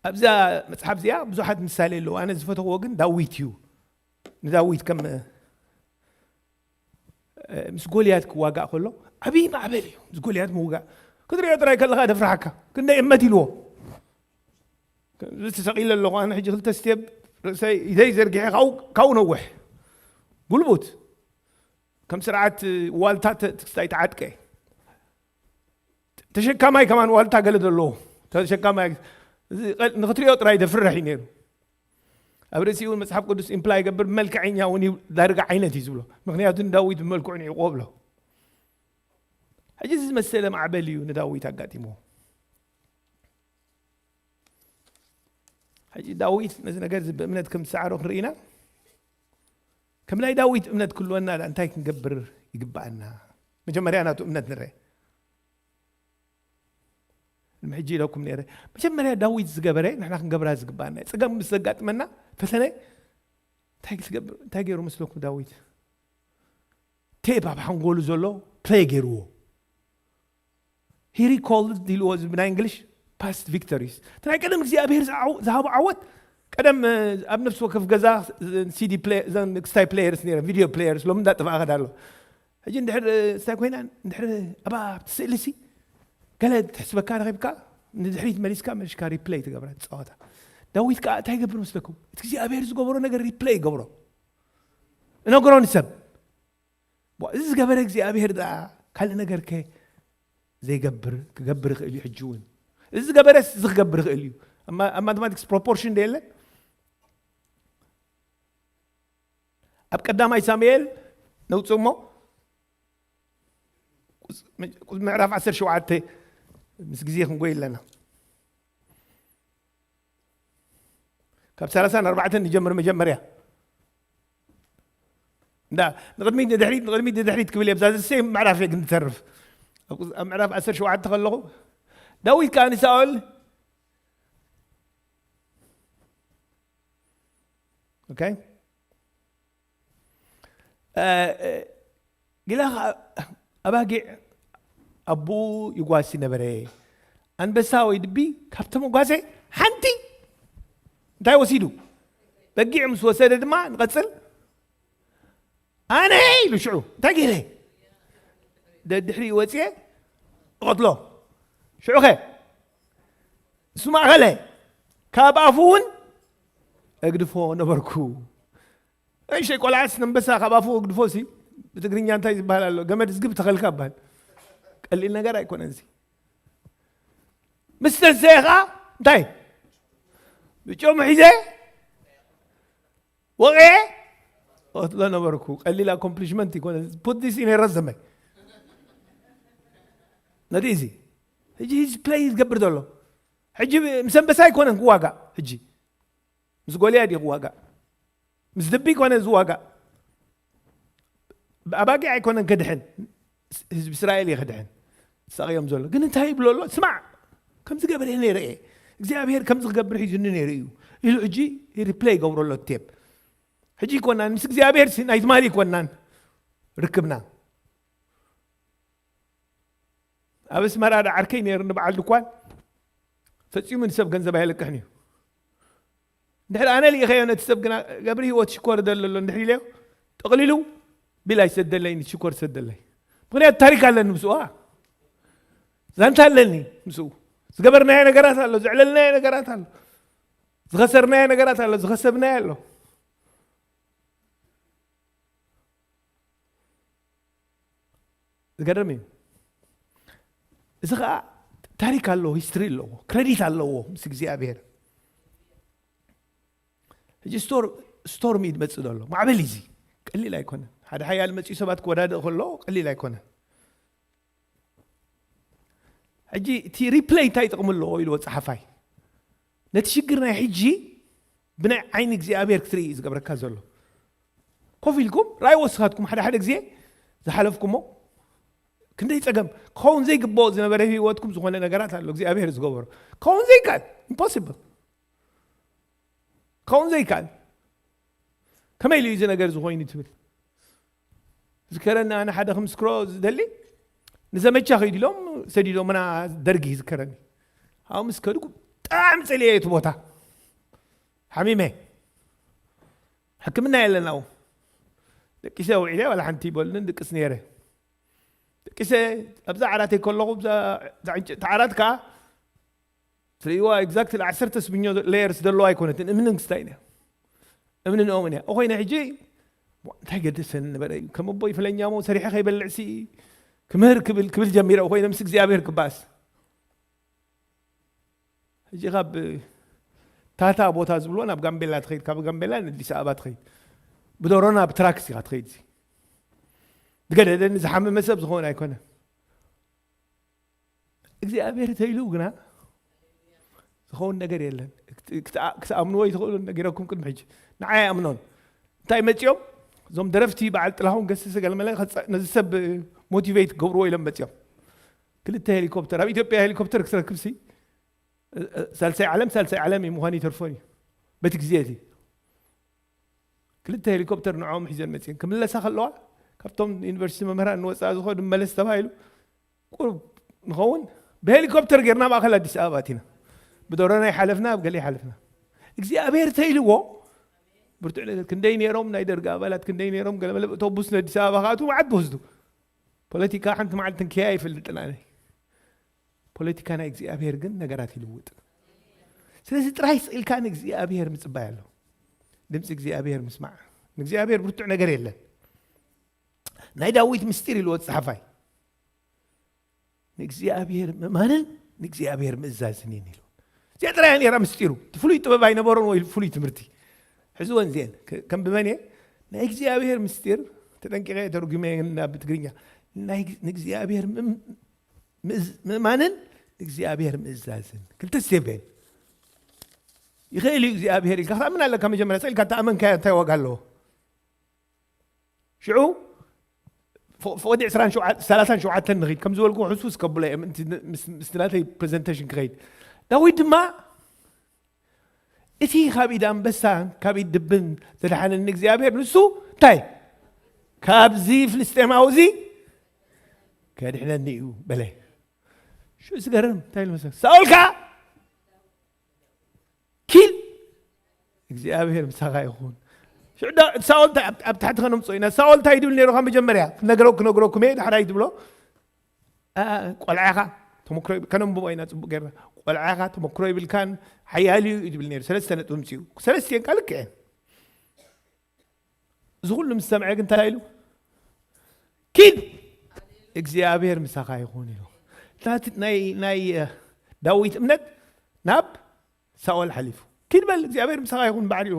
ኣብዛ መፅሓፍ እዚኣ ብዙሓት ምሳሌ ኣለዉ ኣነ ዝፈተኽዎ ግን ዳዊት እዩ ንዳዊት ከም ምስ ጎልያት ክዋጋእ ከሎ ዓብዪ ማዕበል እዩ ምስ ጎልያት ምውጋእ ክትሪኦ ጥራይ ከለካ ደፍርሓካ ክንደይ እመት ኢልዎ ተሰቂለ ኣለኹ ኣነ ሕጂ ክልተ ስቴብ ርእሰይ ኢደይ ዘርጊሐ ካብኡ ነውሕ ጉልቡት ከም ስርዓት ዋልታ ክስታይ ተዓጥቀ ተሸካማይ ከማን ዋልታ ገለ ዘለዎ ተሸካማይ ንክትሪኦ ጥራይ ደፍርሕ እዩ ነይሩ ኣብ ርእሲኡ እውን መፅሓፍ ቅዱስ ኢምፕላይ ይገብር ብመልክዐኛ እውን ዳርጋ ዓይነት እዩ ዝብሎ ምክንያቱ ንዳዊት ብመልክዑ ንዕቆ ብሎ ሕጂ እዚ ዝመሰለ ማዕበል እዩ ንዳዊት ኣጋጢምዎ ሕጂ ዳዊት ነዚ ነገር እዚ ብእምነት ከም ዝሰዓሮ ክንርኢ ኢና ከም ናይ ዳዊት እምነት ክህልወና እንታይ ክንገብር ይግባኣና መጀመርያ ናቱ እምነት ንርአ ሕጂ ኢለኩም ነረ መጀመርያ ዳዊት ዝገበረ ንሕና ክንገብራ ዝግባኣና ፀገም ምስ ዘጋጥመና ፈተነ እንታይ ትገብር እንታይ ገይሩ መስለኩም ዳዊት? ቴፕ ኣብ ሓንጎሉ ዘሎ ፕሌይ ገይርዎ። He recalled ኢልዎ እዚ ብናይ እንግሊሽ past victories። እቲ ናይ ቀደም እግዚኣብሔር ዝዓው- ዝሃቦ ዓወት ቀደም እ፣ ኣብ ነፍሲ ወከፍ ገዛ ሲዲ እዘን ክስታይ ፕሌየርስ ነይረን፣ ቪድዮ ፕሌየርስ ሎሚ እንዳጠፋኣ ከዳ ኣሎ። ሕጂ እንድሕር እ፣ ስታይ ኮይና እንድሕር ኣብኣ ኣብቲ ስእሊ ሲ ገለ ትሕስበካ ረኺብካ ንድሕሪት መሊስካ መሊስካ ሪፕሌይ ትገብራ ትፃወታ። ዳዊት ከዓ እንታይ ይገብር መስለኩም? እቲ እግዚኣብሔር ዝገበሮ ነገር ሪፕሌይ ይገብሮ፣ እነግሮ ንሰብ። ዋ፣ እዚ ዝገበረ እግዚኣብሔር ደኣ ካልእ ነገር ከ ዘይገብር ክገብር ይኽእል እዩ። ሕጂ እውን እዚ ዝገበረስ እዚ ክገብር ይኽእል እዩ። ኣብ ማ- ኣብ ማቴማቲክስ ፕሮፖርሽን ዶ የለን? ኣብ ቀዳማይ ሳሙኤል ነውፅእ እሞ ቁጽ- ቁጽ- ምዕራፍ ዓሰርተ ሸውዓተ ምስ ግዜ ክንጎይ ኣለና። ካብ ሰላሳ ንኣርባዕተ ንጀምር። መጀመርያ እንዳ ንቕድሚት ንድሕሪት ንቕድሚት ንድሕሪት ክብል እየ። ብዛ ዘሰይ ምዕራፍ እየ ግን ዝተርፍ። ኣብ ቁጽ- ኣብ ምዕራፍ ዓሰርተ ሸውዓተ ከለኹ ዳዊት ከኣ ንሳኦል ኦኬ እ፣ እ፣ ጊላ ኸዓ ኣባጊዕ ኣቦኡ ይጓሲ ነበረ። ኣንበሳ ወይ ድቢ ካብቶም ጓሰ ሓንቲ እንታይ ወሲዱ? በጊዕ ምስ ወሰደ ድማ ንቐጽል ኣነ ኢሉ ሽዑ እንታይ ገይረ? ደድሕሪ ወፅየ እቐትሎ። ሽዑኸ እሱ ማእኸለ ካብ ኣፉ እውን እግድፎ ነበርኩ። እሸይ ቆልዓስ ነንበሳ ካብ ኣፉ እግድፎ ሲ ብትግርኛ እንታይ ዝበሃል ኣሎ? ገመድ ዝግብ ተኸልካ ይበሃል። ቀሊል ነገር ኣይኮነን እዚ። ምስ ተንሰየ ኸዓ እንታይ ብጮሙ ሒዘ ወቐ እትሎ ነበርኩ። ቀሊል ኣኮምፕሊሽመንት ይኮነ። Put this in a resume። ነቲ እዚ ሕጂ ሂዝ ፕሌይ ዝገብር ዘሎ ሕጂ ምስ ኣንበሳ ኣይኮነን ክዋጋእ። ሕጂ ምስ ጎልያድ እዩ ክዋጋእ። ምስ ድቢ ኣይኮነን ዝዋጋእ። ብኣባጊዕ ኣይኮነን ክድሕን። ህዝቢ እስራኤል እየ ክድሕን ዝሳቕዮም ዘሎ። ግን እንታይ ይብሎ ኣሎ? ስማዕ፣ ከምዚ ገበረ ነይረ እየ። እግዚኣብሔር ከምዚ ክገብር ሒዙኒ ነይሩ እዩ ኢሉ ሕጂ ሪፕሌይ ይገብሮ ኣሎ ቴፕ። ሕጂ ይኮናን ምስ እግዚኣብሔር ሲ ናይ ትማሊ ይኮናን ርክብና። ኣብ ኣስመራ ዳ ዓርከይ ነይሩ ንበዓል ድኳን ፈጺሙ ንሰብ ገንዘብ ኣየልቅሕን እዩ። እንድሕር ኣነ ልኢኸዮ ነቲ ሰብ ግና ገብሪ ህይወት ሽኮር ደለሎ እንድሕር ኢለዮ ጠቕሊሉ ቢል ኣይሰደለይን ሽኮር ሰደለይ። ምክንያቱ ታሪክ ኣለኒ ምስኡ ዛንታ ኣለኒ ምስኡ። ዝገበርናዮ ነገራት ኣሎ፣ ዘዕለልናዮ ነገራት ኣሎ፣ ዝኸሰርናዮ ነገራት ኣሎ፣ ዝኸሰብናዮ ኣሎ። ዝገርም እዩ። እዚ ከዓ ታሪክ ኣለዎ፣ ሂስትሪ ኣለዎ፣ ክሬዲት ኣለዎ ምስ እግዚኣብሔር። ሕጂ ስቶርም እዩ ዝመፅእ ዘሎ። ማዕበል እዩ እዚ። ቀሊል ኣይኮነን። ሓደ ሓያል መፅኡ ሰባት ክወዳደእ ከሎ ቀሊል ኣይኮነን። ሕጂ እቲ ሪፕለይ እንታይ ጥቕሚ ኣለዎ ኢልዎ ፀሓፋይ? ነቲ ሽግር ናይ ሕጂ ብናይ ዓይኒ እግዚኣብሔር ክትርኢ እዩ ዝገብረካ ዘሎ። ኮፍ ኢልኩም ራእይ ወስኻትኩም ሓደ ሓደ ግዜ ዝሓለፍኩሞ ክንደይ ፀገም ክኸውን ዘይግብኦ ዝነበረ ህይወትኩም ዝኾነ ነገራት ኣሎ እግዚኣብሔር ዝገበሮ ክኸውን ዘይከኣል ኢምፖስብል ክኸውን ዘይከኣል ከመይ ኢሉ እዩ እዚ ነገር ዝኾይኑ ትብል ዝከረኒ ኣነ ሓደ ክምስክሮ ዝደሊ ንዘመቻ ከይዱ ኢሎም ሰዲዶምና ደርጊ ዝከረኒ ኣብኡ ምስ ከድኩ ብጣዕሚ ፀልየ እቲ ቦታ ሓሚመ ሕክምና የለን ኣብኡ ደቂሰ ውዒለ ዋላ ሓንቲ ይበሉን ድቅስ ነይረ ደቂሰ ኣብዛ ዓራተይ ከለኹ ተዓራት ከዓ ትርእይዋ exactly ዓሰርተ ስብኞ layers ዘለዋ ኣይኮነትን እምንን ክስታይ እያ እምንን ኦምን እያ እኮይነ ሕጂ እንታይ ገደሰን ነበረ ከም ኣቦይ ፍለኛ ሞ ሰሪሐ ከይበልዕ ሲ ክምህር ክብል ክብል ጀሚረ ኮይነ ምስ እግዚኣብሔር ክባስ ሕጂ ካብ ታታ ቦታ ዝብልዎ ናብ ጋምቤላ ትኸይድ ካብ ጋምቤላ ንኣዲስ ኣበባ ትኸይድ ብዶሮና ብትራክስ ኢኻ ትኸይድ ዝገደደኒ ዝሓመመ ሰብ ዝኸውን ኣይኮነን እግዚኣብሔር ተይሉ ግና ዝኸውን ነገር የለን ክትኣምንዎ ይትኽእሉ ነጊረኩም ቅድሚ ሕጂ ንዓይ ኣምኖን እንታይ መፂኦም እዞም ደረፍቲ በዓል ጥላሁን ገሰሰ ገለመለ ነዚ ሰብ ሞቲቬት ክገብርዎ ኢሎም መፂኦም ክልተ ሄሊኮፕተር ኣብ ኢትዮጵያ ሄሊኮፕተር ክትረክብሲ ሳልሳይ ዓለም ሳልሳይ ዓለም እዩ ምዃኑ ይተርፎን እዩ በቲ ግዜ እቲ ክልተ ሄሊኮፕተር ንዕኦም ሒዘን መፅየን ክምለሳ ከለዋ፣ ካብቶም ዩኒቨርሲቲ መምህራን ንወፃኢ ዝኸዱ መለስ ተባሂሉ፣ ቁሩብ ንኸውን ብሄሊኮፕተር ጌርና ማእኸል ኣዲስ ኣበባ ኣቲና። ብዶሮና ይሓለፍና፣ ኣብ ገለ ይሓለፍና። እግዚኣብሔር ተይልዎ ብርቱዕ ነገር። ክንደይ ነይሮም ናይ ደርጊ ኣባላት፣ ክንደይ ነይሮም ገለመለ፣ ኣውቶቡስ ንኣዲስ ኣበባ ክኣትዉ መዓት ብወስዱ። ፖለቲካ ሓንቲ መዓልቲ እንክያ ይፈልጥን ኣነ። ፖለቲካ ናይ እግዚኣብሔር ግን ነገራት ይልውጥ። ስለዚ ጥራይ ስኢልካ ንእግዚኣብሔር ምጽባይ ኣሎ። ድምፂ እግዚኣብሔር ምስማዕ። ንእግዚኣብሔር ብርቱዕ ነገር የለን። ናይ ዳዊት ምስጢር ኢልዎ ጸሓፋይ፣ ንእግዚኣብሔር ምእማንን ንእግዚኣብሔር ምእዛዝን እዩ ኢሉ። እዚኣ ጥራይ ነይራ ምስጢሩ። እቲ ፍሉይ ጥበብ ኣይነበሮን ወይ ፍሉይ ትምህርቲ። ሕዚ ወን ዜን ከንብበን እየ። ናይ እግዚኣብሔር ምስጢር ተጠንቂቐ ተርጉመ ናብ ትግርኛ። ናይ ንእግዚኣብሔር ምእም- ምእዝ- ምእማንን እግዚኣብሔር ምእዛዝን ክልተ ስቴፕ እየን። ይኽእል እዩ እግዚኣብሔር ኢልካ ክትኣምን ኣለካ። መጀመርያ ስኢልካ ተኣመንካዮ እንታይ ዋጋ ኣለዎ? ሽዑ ፎ- ፎዲ ዕስራን ሸውዓተ ንኽድ ከም ዝበልኩ ሕሱስ ከብሎ እየ። ምስቲ ናተይ ፕሬዘንቴሽን ክኸይድ ዳዊት ድማ እቲ ካብ ኢድ ኣንበሳ ካብ ኢድ ድብን ዘድሓነኒ እግዚኣብሔር ንሱ እንታይ ካብዚ ፍልስጤማዊ እዚ ከድሕነኒ እዩ በለ። ሽዑ ዝገርም እንታይ ኢሉ መሰለካ? ሳኦል ከዓ ኪድ እግዚኣብሔር ምሳኻ ይኹን። ሽዑ ዳ- ሳኦል እንታይ ኣብ- ኣብ ታሕቲ ከነምፅኦ ኢና። ሳኦል እንታይ ይድብል ነይሩ? ካብ መጀመርያ ክነግረው ክነግረኩም እየ ዳሕራይ ትብሎ። አ- ቆልዓ ኢኻ ተመክሮ ይብ- ከነንብቦ ኢና ፅቡቅ ጌርና። ቆልዓ ኢኻ ተመክሮ ይብልካን ሓያል እዩ ይድብል ነይሩ። ሰለስተ ነጥቢ ምፅኡ ሰለስቲኤን ቃል ልክዕ እየን። እዚ ኩሉ ምስ ሰምዐ ግን እንታይ ኢሉ? ኪድ እግዚኣብሔር ምሳኻ ይኹን ኢሉ። ናት- ናይ ናይ ዳዊት እምነት ናብ ሳኦል ሓሊፉ ኪድ በል እግዚኣብሔር ምሳኻ ይኹን ባዕሪኡ።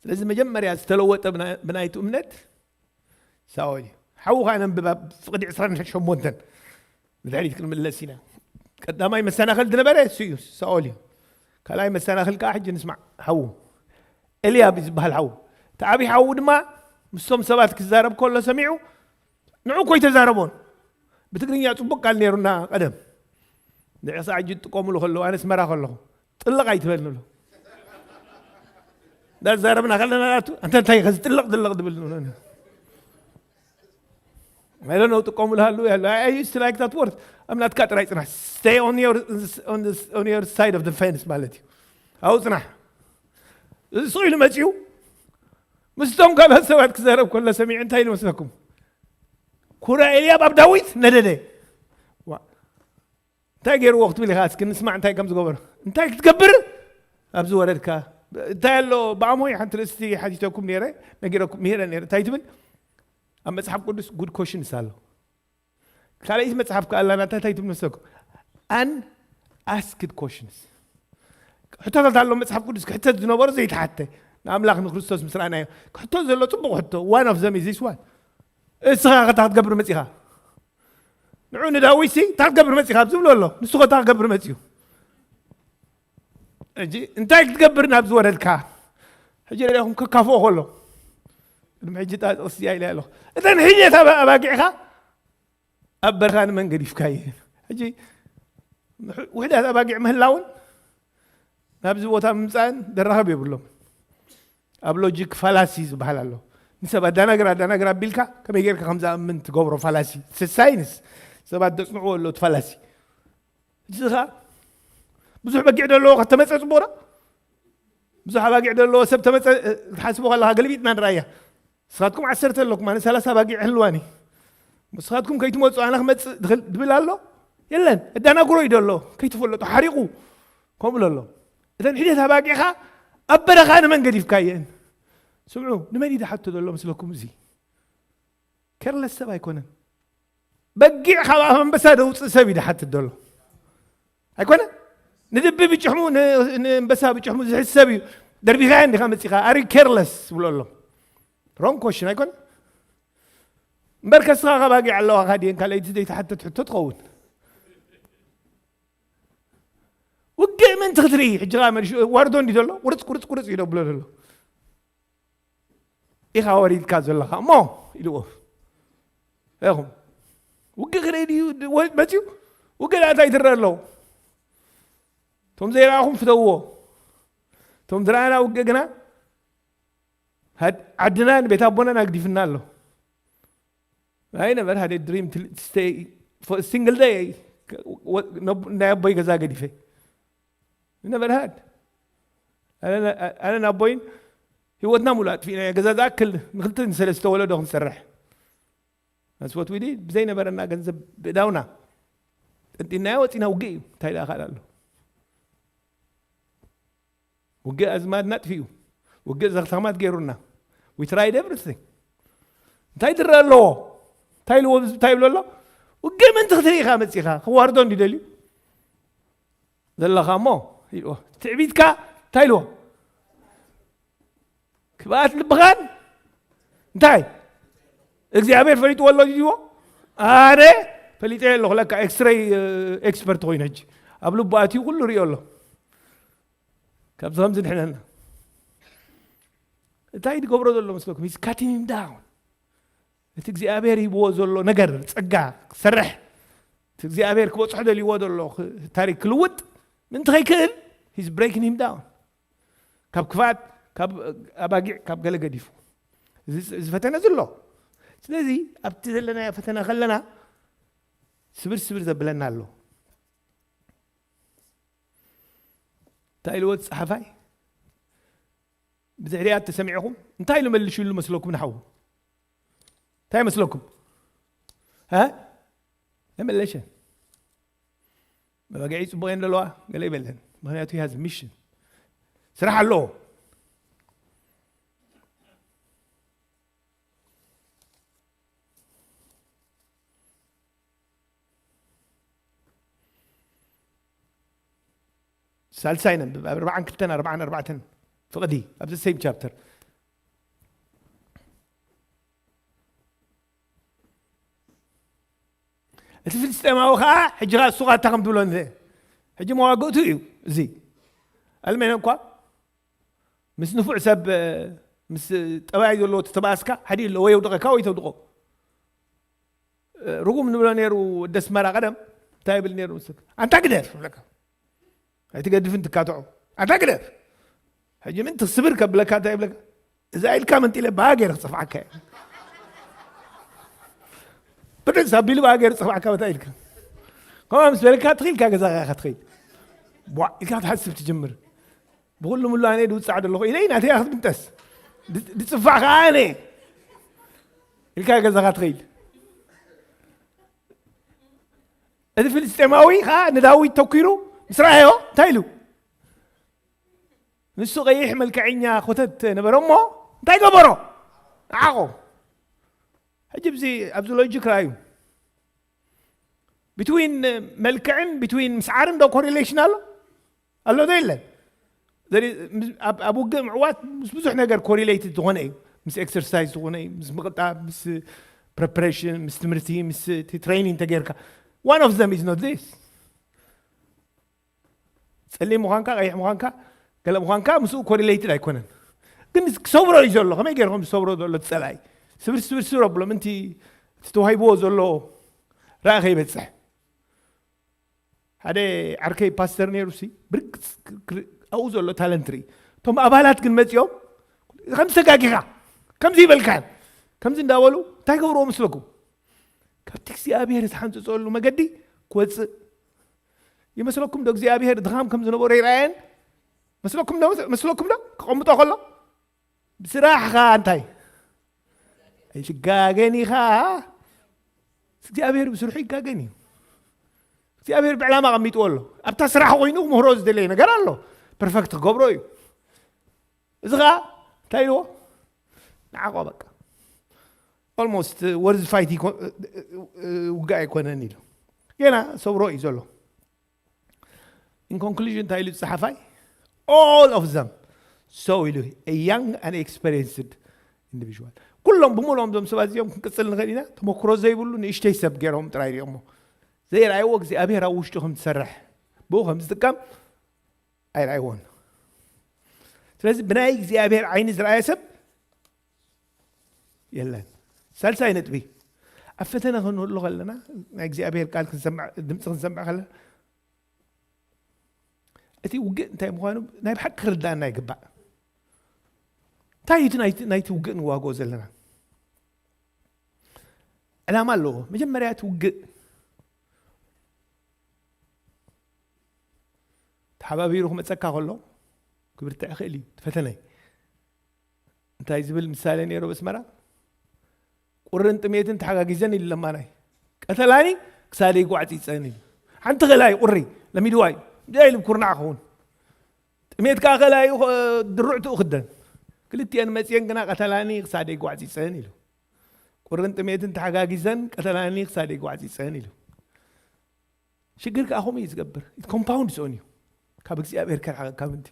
ስለዚ መጀመርያ ዝተለወጠ ብናይቱ እምነት ሳኦል እዩ። ሓዉ ከዓ ነንብባ ፍቅዲ ዕስራን ሸሞንተን ብድሕሪት ክንምለስ ኢና። ቀዳማይ መሰናኸል ዝነበረ እሱ እዩ፣ ሳኦል እዩ። ካልኣይ መሰናኸል ከዓ ሕጂ ንስማዕ። ሓዉ ኤልያብ እዩ ዝበሃል ሓዉ። እቲ ዓብዪ ሓዉ ድማ ምስቶም ሰባት ክዛረብ ከሎ ሰሚዑ ንዑ እኮ ይተዛረቦን። ብትግርኛ ጽቡቅ ቃል ነይሩና ቀደም። ንዕሳ ሕጂ ትጥቀሙሉ ከለዉ ኣነ ኣስመራ ከለኹ ጥልቕ ኣይትበል ንብሎ። እንዳዛረብና ከለና ናቱ ኣንተ እንታይ ከዚ ጥልቕ ጥልቕ ትብል ንብሎ። I don't know ጥቀሙሉ ሃሉ ያሉ I used to like that word። ኣብ ናትካ ጥራይ ጽናሕ stay on your on, this, on your side of the fence ማለት እዩ። ኣብኡ ጽናሕ። እዚ ስቕ ኢሉ መጺኡ ምስቶም ካልኦት ሰባት ክዛረብ ከሎ ሰሚዑ እንታይ ኢሉ መስለኩም? ኩራ ኤልያብ ኣብ ዳዊት ነደደ። እንታይ ገይርዎ ክትብል ኢኻ እስኪ ንስማዕ እንታይ ከም ዝገበሮ። እንታይ ክትገብር ኣብዚ ወረድካ? እንታይ ኣሎ ብኣሞይ ሓንቲ ርእስቲ ሓቲተኩም ነይረ ነጊረኩም ምሄረ ነይረ እንታይ ትብል? ኣብ መጽሓፍ ቅዱስ good questions ኣሎ። ካልኣይቲ መጽሓፍ ከኣላና እንታይ ትብል መስለኩም? Unasked questions። ሕቶታት ኣሎ መጽሓፍ ቅዱስ ክሕተት ዝነበሮ ዘይተሓተ ንኣምላኽ ንክርስቶስ ምስ ረኣናዮ ክሕቶ ዘሎ ጽቡቕ ሕቶ one of them is this one። እስኻ ከታ ክትገብር መጺኻ ንዑ ንዳዊት ሲ እንታይ ክትገብር መጺኻ ዝብሎ ኣሎ። ንሱ ከታ ክገብር መጺኡ ሕጂ እንታይ ክትገብር ናብ ዝወረድካ? ሕጂ ሪኹም ከካፍኦ ከሎ ቅድሚ ሕጂ ጣጥቕስ እያ ኢለ ኣለኹ። እተን ሕልየት ኣባጊዕኻ ኣብ በረኻ ንመን ገዲፍካ እየ? ሕጂ ውሕዳት ኣባጊዕ ምህላውን ናብዚ ቦታ ምምፃእን ደራኸብ የብሎም። ኣብ ሎጂክ ፋላሲ ዝበሃል ኣሎ። ንሰብ ኣዳናግር ኣዳናግር ኣቢልካ ከመይ ጌርካ ከም ዝኣምን ትገብሮ ፋላሲ። ሳይንስ ሰባት ዘፅንዕዎ ኣሎ እቲ ፋላሲ። እዚ ኸዓ ብዙሕ በጊዕ ዘለዎ ከተመፀ ፅቡቕ ዶ? ብዙሕ ኣባጊዕ ዘለዎ ሰብ ተመፀ ክትሓስቦ ከለካ ገልቢጥና ንርኣያ። ንስኻትኩም ዓሰርተ ኣለኩም ኣነ ሰላሳ ኣባጊዕ ህልዋኒ። ንስኻትኩም ከይትመፁ ኣነ ክመፅእ ድብል ኣሎ የለን። እዳናግሮ እዩ ደሎ ከይትፈለጡ ሓሪቑ ከምኡ ኣሎ። እተን ሒደት ኣባጊዕኻ ኣብ በረኻ ንመን ገዲፍካ እየን? ስምዑ ንመን እዩ ዝሓቶ ዘሎ ምስለኩም? እዚ ኬርለስ ሰብ ኣይኮነን። በጊዕ ካብ ኣፍ ኣንበሳ ደውፅእ ሰብ እዩ ዝሓትት ዘሎ ኣይኮነ። ንድቢ ብጭሕሙ ንእንበሳ ብጭሕሙ ዝሕዝ ሰብ እዩ። ደርቢኻዮ እንዲኻ መፂኻ ኣሪ ኬርለስ ብሎ ኣሎ። ሮንግ ኮሽን ኣይኮነ። እምበር ከስኻ ካብ ኣጊዕ ኣለዋኻ ድየን ካልኣይቲ ዘይተሓተት ሕቶ ትኸውን። ውግእ ምእንቲ ክትርኢ ሕጂ ኸዓ መሊሹ ዋርዶ እንዲ ዘሎ ቁርፅ ቁርፅ ቁርፅ እዩ ደብሎ ዘሎ። ኢኻ ወሪድካ ዘለኻ እሞ ኢልዎ። ኢኹም ውግእ ክርኢ ድዩ መፅዩ? ውግእ ዳኣ እንታይ ትረአ ኣለዉ? እቶም ዘይረኣኹም ፍተውዎ። እቶም ዝረኣና ውግእ ግና ሃድ- ዓድናን ቤት ኣቦናን ኣግዲፍና ኣሎ። I never had a dream to stay for a single day. ወ- ነብ- ናይ ኣቦይ ገዛ ገዲፈ ነበር ሃድ ኣነ ኣቦይን ህይወትና ሙሉ ኣጥፊእና፣ ገዛ ዝኣክል ንክልተ ንሰለስተ ወለዶ ክንሰርሕ ኣስወት ዊዲ ብዘይነበረና ገንዘብ ብእዳውና ጠንጢናዮ ወፂና። ውግእ እዩ እንታይ ደኣ ካልእ ኣሎ? ውግእ ኣዝማድና ኣጥፊኡ፣ ውግእ ዘኽታማት ገይሩና። We tried everything። እንታይ ድረ ኣለዎ? እንታይ ኢልዎ? እንታይ ይብሎ ኣሎ? ውግእ ምንቲ ክትርኢ ኢኻ መፂኻ ክዋርዶ እንዲ ደልዩ ዘለኻ እሞ ኢልዎ። ትዕቢትካ እንታይ ኢልዎ? ክብኣት ልብኻን እንታይ እግዚኣብሔር ፈሊጥዎ ኣሎ ድዎ? ኣነ ፈሊጠ ኣለኹ። ለካ ኤክስሬይ ኤክስፐርት ኮይኑ ሕጂ ኣብ ልቡ ኣትዩ ኩሉ ሪኦ ኣሎ። ካብዚ ከም ዝድሕነና እንታይ ትገብሮ ዘሎ መስለኩም? He's cutting him down። እቲ እግዚኣብሔር ሂብዎ ዘሎ ነገር ጸጋ ክሰርሕ፣ እቲ እግዚኣብሔር ክበጽሖ ደልይዎ ዘሎ ክ- ታሪክ ክልውጥ ምንቲ ከይክእል he's breaking him down። ካብ ክፍኣት፣ ካብ ኣባጊዕ፣ ካብ ገለ ገዲፉ እዚ እዚ ፈተነ ዘሎ። ስለዚ ኣብቲ ዘለናዮ ፈተና ከለና ስብር ስብር ዘብለና ኣሎ። እንታይ ኢልዎ እቲ ጸሓፋይ? ብድሕሪኣ ተሰሚዕኹም እንታይ ኢሉ መሊሹሉ መስለኩም ንሓዉ? እንታይ መስለኩም? እ? ኣይመለሸን። መበገዒ ጽቡቕ እየን ዘለዋ ገለ ይበለን። ምክንያቱ he has mission። ስራሕ ኣለዎ። ሳልሳይ ነንብብ ኣብ ኣርባዓን ክልተን ኣርባዓን ኣርባዕተን ፍቕዲ ኣብዚ ሴም ቻፕተር። እቲ ፍልስጤማዊ ከዓ ሕጂ ከዓ እሱ ቃታ ከም ትብሎ ንዘ ሕጂ መዋግእቱ እዩ። እዚ ኣልሜን እኳ ምስ ንፉዕ ሰብ ምስ ጠባይ ዘለዎ ተተባእስካ ሓዲ ኣለዎ የውድቐካ ወይ ተውድቆ። ርጉም ንብሎ ነይሩ ወዲ ኣስመራ ቀደም እንታይ ይብል ነይሩ ምስል ኣንታ ግደፍ ይብለካ። ኣይትገድፍን ትካትዖ ኣንታ ግደፍ። ሕጂ ምን ትስብር ከብለካ እንታይ ይብለካ? እዛ ኢልካ መንጢለ ብኣ ገይረ ክጽፍዓካ እየ። ብድንስ ኣቢሉ ብኣ ገይረ ክጽፍዓካ በታ ኢልካ ከምኣ ምስ በለካ ትኽኢልካ ገዛኻ ኢኻ ትኸይድ። ቧዕ ኢልካ ትሓስብ ትጅምር። ብኩሉ ምሉ ኣነ ድውፃዕ ደለኹ ኢለይ ናተይ ክትምንጠስ ድፅፋዕ ከዓ ኣነ ኢልካ ገዛኻ ትኸይድ። እቲ ፍልስጤማዊ ከዓ ንዳዊት ተኪሩ ምስ ረኣዮ እንታይ ኢሉ? ንሱ ቀይሕ መልክዐኛ ኮተት ነበረ እሞ እንታይ ገበሮ? ንዓቆ። ሕጂ ብዚ ኣብዚ ሎጂክ ረኣዩ። ብትዊን መልክዕን ብትዊን ምስዓርን ዶ ኮሪሌሽን ኣሎ? ኣሎ ዶ የለን? ዘሪ- ምስ- ኣብ ኣብ ውግእ ምዕዋት ምስ ብዙሕ ነገር ኮሪሌትድ ዝኾነ እዩ። ምስ ኤክሰርሳይዝ ዝኾነ እዩ፣ ምስ ምቕጣብ፣ ምስ ፕሬፕሬሽን፣ ምስ ትምህርቲ፣ ምስ እቲ ትሬኒንግ ተገይርካ። One of them is not this። ጸሊም ምዃንካ፣ ቀይሕ ምዃንካ፣ ገለ ምዃንካ ምስኡ ኮሪሌትድ ኣይኮነን። ግን ክሰብሮ እዩ ዘሎ። ከመይ ገይርኩም ዝሰብሮ ዘሎ እቲ ጸላኢ? ስብር ስብር ስብር ኣብሎ ምንቲ እቲ ተዋሂብዎ ዘሎ ራእይ ከይበጽሕ። ሓደ ዓርከይ ፓስተር ነይሩ ሲ ብርግጽ ክር- ኣብኡ ዘሎ ታለንት ርኢ። እቶም ኣባላት ግን መጺኦም ከምዚ ተጋጊኻ ከምዚ ይበልካን ከምዚ እንዳበሉ እንታይ ገብርዎ መስለኩም? ካብቲ እግዚኣብሔር ዝሓንፅፀሉ መገዲ ክወፅእ ይመስለኩም ዶ? እግዚኣብሔር ድኻም ከም ዝነበሮ ይረኣየን መስለኩም ዶ? መስለኩም ዶ? ክቐምጦ ከሎ ብስራሕኻ እንታይ ኣይትጋገን ኢኻ። እግዚኣብሔር ብስርሑ ይጋገን እዩ። እግዚኣብሔር ብዕላማ ቀሚጥዎ ኣሎ። ኣብታ ስራሕ ኮይኑ ክምህሮ ዝደለየ ነገር ኣሎ። ፐርፈክት ክገብሮ እዩ። እዚ ኸዓ እንታይ ኢልዎ? ንዓቆ በቃ ኦልሞስት ወርዝ ፋይት ውግእ ኣይኮነን ኢሉ ገና ሰብሮ እዩ ዘሎ። In conclusion እንታይ ኢሉ ዝፀሓፋይ? All of them so ኢሉ a young and experienced individual። ኩሎም ብምሎም ዞም ሰባት እዚኦም ክንቅፅል ንኽእል ኢና። ተመክሮ ዘይብሉ ንእሽተይ ሰብ ገይሮም ጥራይ ሪኦሞ ዘይረኣይዎ እግዚኣብሔር ኣብ ውሽጡ ከም ዝሰርሕ ብኡ ከም ዝጥቀም ኣይረኣይዎን። ስለዚ ብናይ እግዚኣብሔር ዓይኒ ዝረኣየ ሰብ የለን። ሳልሳይ ነጥቢ ኣብ ፈተነ ክንህሉ ከለና ናይ እግዚኣብሔር ቃል ክንሰምዕ ድምፂ ክንሰምዕ ከለና እቲ ውግእ እንታይ ምዃኑ ናይ ብሓቂ ክርዳእና ይግባእ። እንታይ እዩ እቲ ናይቲ ውግእ ንዋግኦ ዘለና? ዕላማ ኣለዎ። መጀመርያ እቲ ውግእ ተሓባቢሩ ክመፀካ ከሎ ክብርትዕ ይኽእል እዩ። ፈተነ እንታይ ዝብል ምሳሌ ነይሩ ብስመራ? ቁርን ጥሜትን ተሓጋጊዘን ኢሉ ለማናይ። ቀተላኒ ክሳደይ ጓዕፂፀን ኢሉ። ሓንቲ ኸላይ ቁሪ ለሚድዋይ እንታይ ኢሉ ብኩርናዕ ክኸውን? ጥሜት ከዓ ከላዩ ድሩዕትኡ ክደን። ክልቲኤን መፅየን ግና ቀተላኒ ክሳደይ ጓዕፂፀን ኢሉ። ቁርን ጥሜትን ተሓጋጊዘን ቀተላኒ ክሳደይ ጓዕፂፀን ኢሉ። ሽግር ከዓ ከምኡ እዩ ዝገብር። ኮምፓውንድ ዝኦን እዩ። ካብ እግዚኣብሔር ከርሓቀካ ምንቲ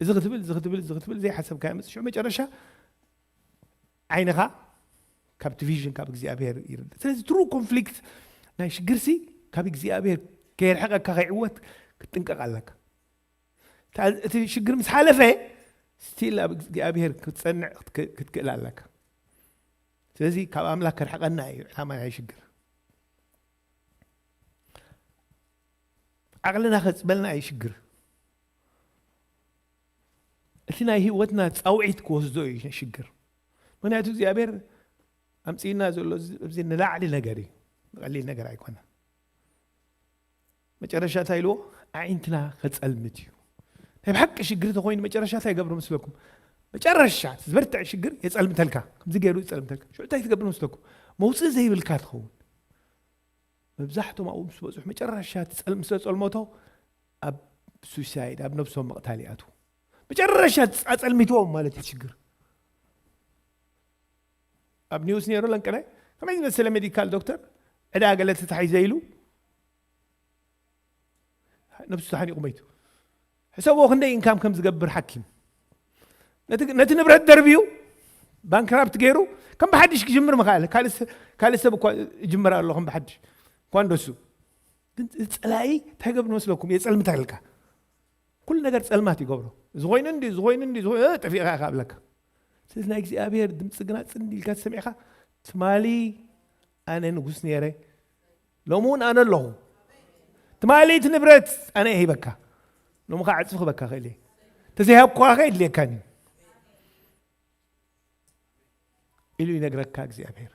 እዚ ክትብል እዚ ክትብል እዚ ክትብል ዘይሓሰብካ መፅእ ሽዑ መጨረሻ ዓይንኻ ካብቲ ቪዥን ካብ እግዚኣብሔር ይርዳእ። ስለዚ ትሩ ኮንፍሊክት ናይ ሽግርሲ ካብ እግዚኣብሔር ከየርሕቀካ ከይዕወት ክትጥንቀቕ ኣለካ። እቲ ሽግር ምስ ሓለፈ ስቲል ኣብ እግዚኣብሔር ክትፀንዕ ክትክእል ኣለካ። ስለዚ ካብ ኣምላክ ከርሕቀና እዩ ዕላማ ናይ ሽግር። ዓቕልና ከፅበልና እዩ ሽግር። እቲ ናይ ህይወትና ፃውዒት ክወስዶ እዩ ሽግር። ምክንያቱ እግዚኣብሔር ኣምፅእና ዘሎ እዚ ንላዕሊ ነገር እዩ። ቀሊል ነገር ኣይኮነን። መጨረሻ እንታይ ኢልዎ? ኣዒንትና ከፀልምት እዩ። ናይ ብሓቂ ሽግር ተኮይኑ መጨረሻ እንታይ ይገብሩ ምስለኩም? መጨረሻ ዝበርትዕ ሽግር የፀልምተልካ። ከምዚ ገይሩ ይፀልምተልካ። ሽዑ እንታይ ትገብር ምስለኩም? መውፅእ ዘይብልካ ትኸውን። መብዛሕቶም ኣብኡ ምስ በፅሑ መጨረሻ ትፀልም ስለ ፀልመቶ ኣብ ሱሳይድ ኣብ ነብሶም መቕታል ይኣትዉ። መጨረሻ ኣፀልሚትዎም ማለት እዩ ሽግር። ኣብ ኒውስ ነይሩ ለንቀናይ ከመይ ዝመሰለ ሜዲካል ዶክተር ዕዳ ገለ ተታሒዘ ኢሉ ነብሱ ተሓኒቑ መይቱ። ሕሰብዎ ክንደይ ኢንካም ከም ዝገብር ሓኪም ነቲ ንብረት ደርብዩ ባንክራፕት ገይሩ ከም ብሓድሽ ክጅምር ምኽኣለ። ካልእ ሰብ እኳ ይጅምር ኣሎ ከም ብሓድሽ እኳ እንደሱ። ግን ጸላኢ እንታይ ገብር መስለኩም? የጸልምተልካ። ኩሉ ነገር ጸልማት ይገብሮ። እዚ ኮይኑ እንዲ እዚ ኮይኑ እንዲ እዚ ኮይኑ ጠፊእካ ኢኻ ኣብለካ። ስለዚ ናይ እግዚኣብሔር ድምፂ ግና ፅን ኢልካ ተሰሚዕካ ትማሊ ኣነ ንጉስ ነይረ ሎሚ እውን ኣነ ኣለኹ። ትማሊ እቲ ንብረት ኣነ ይሂበካ፣ ሎሚ ከዓ ዕፅፊ ክበካ ክእል እየ። ተዘይሃብኳ ከ የድልየካን እዩ ኢሉ ይነግረካ እግዚኣብሔር።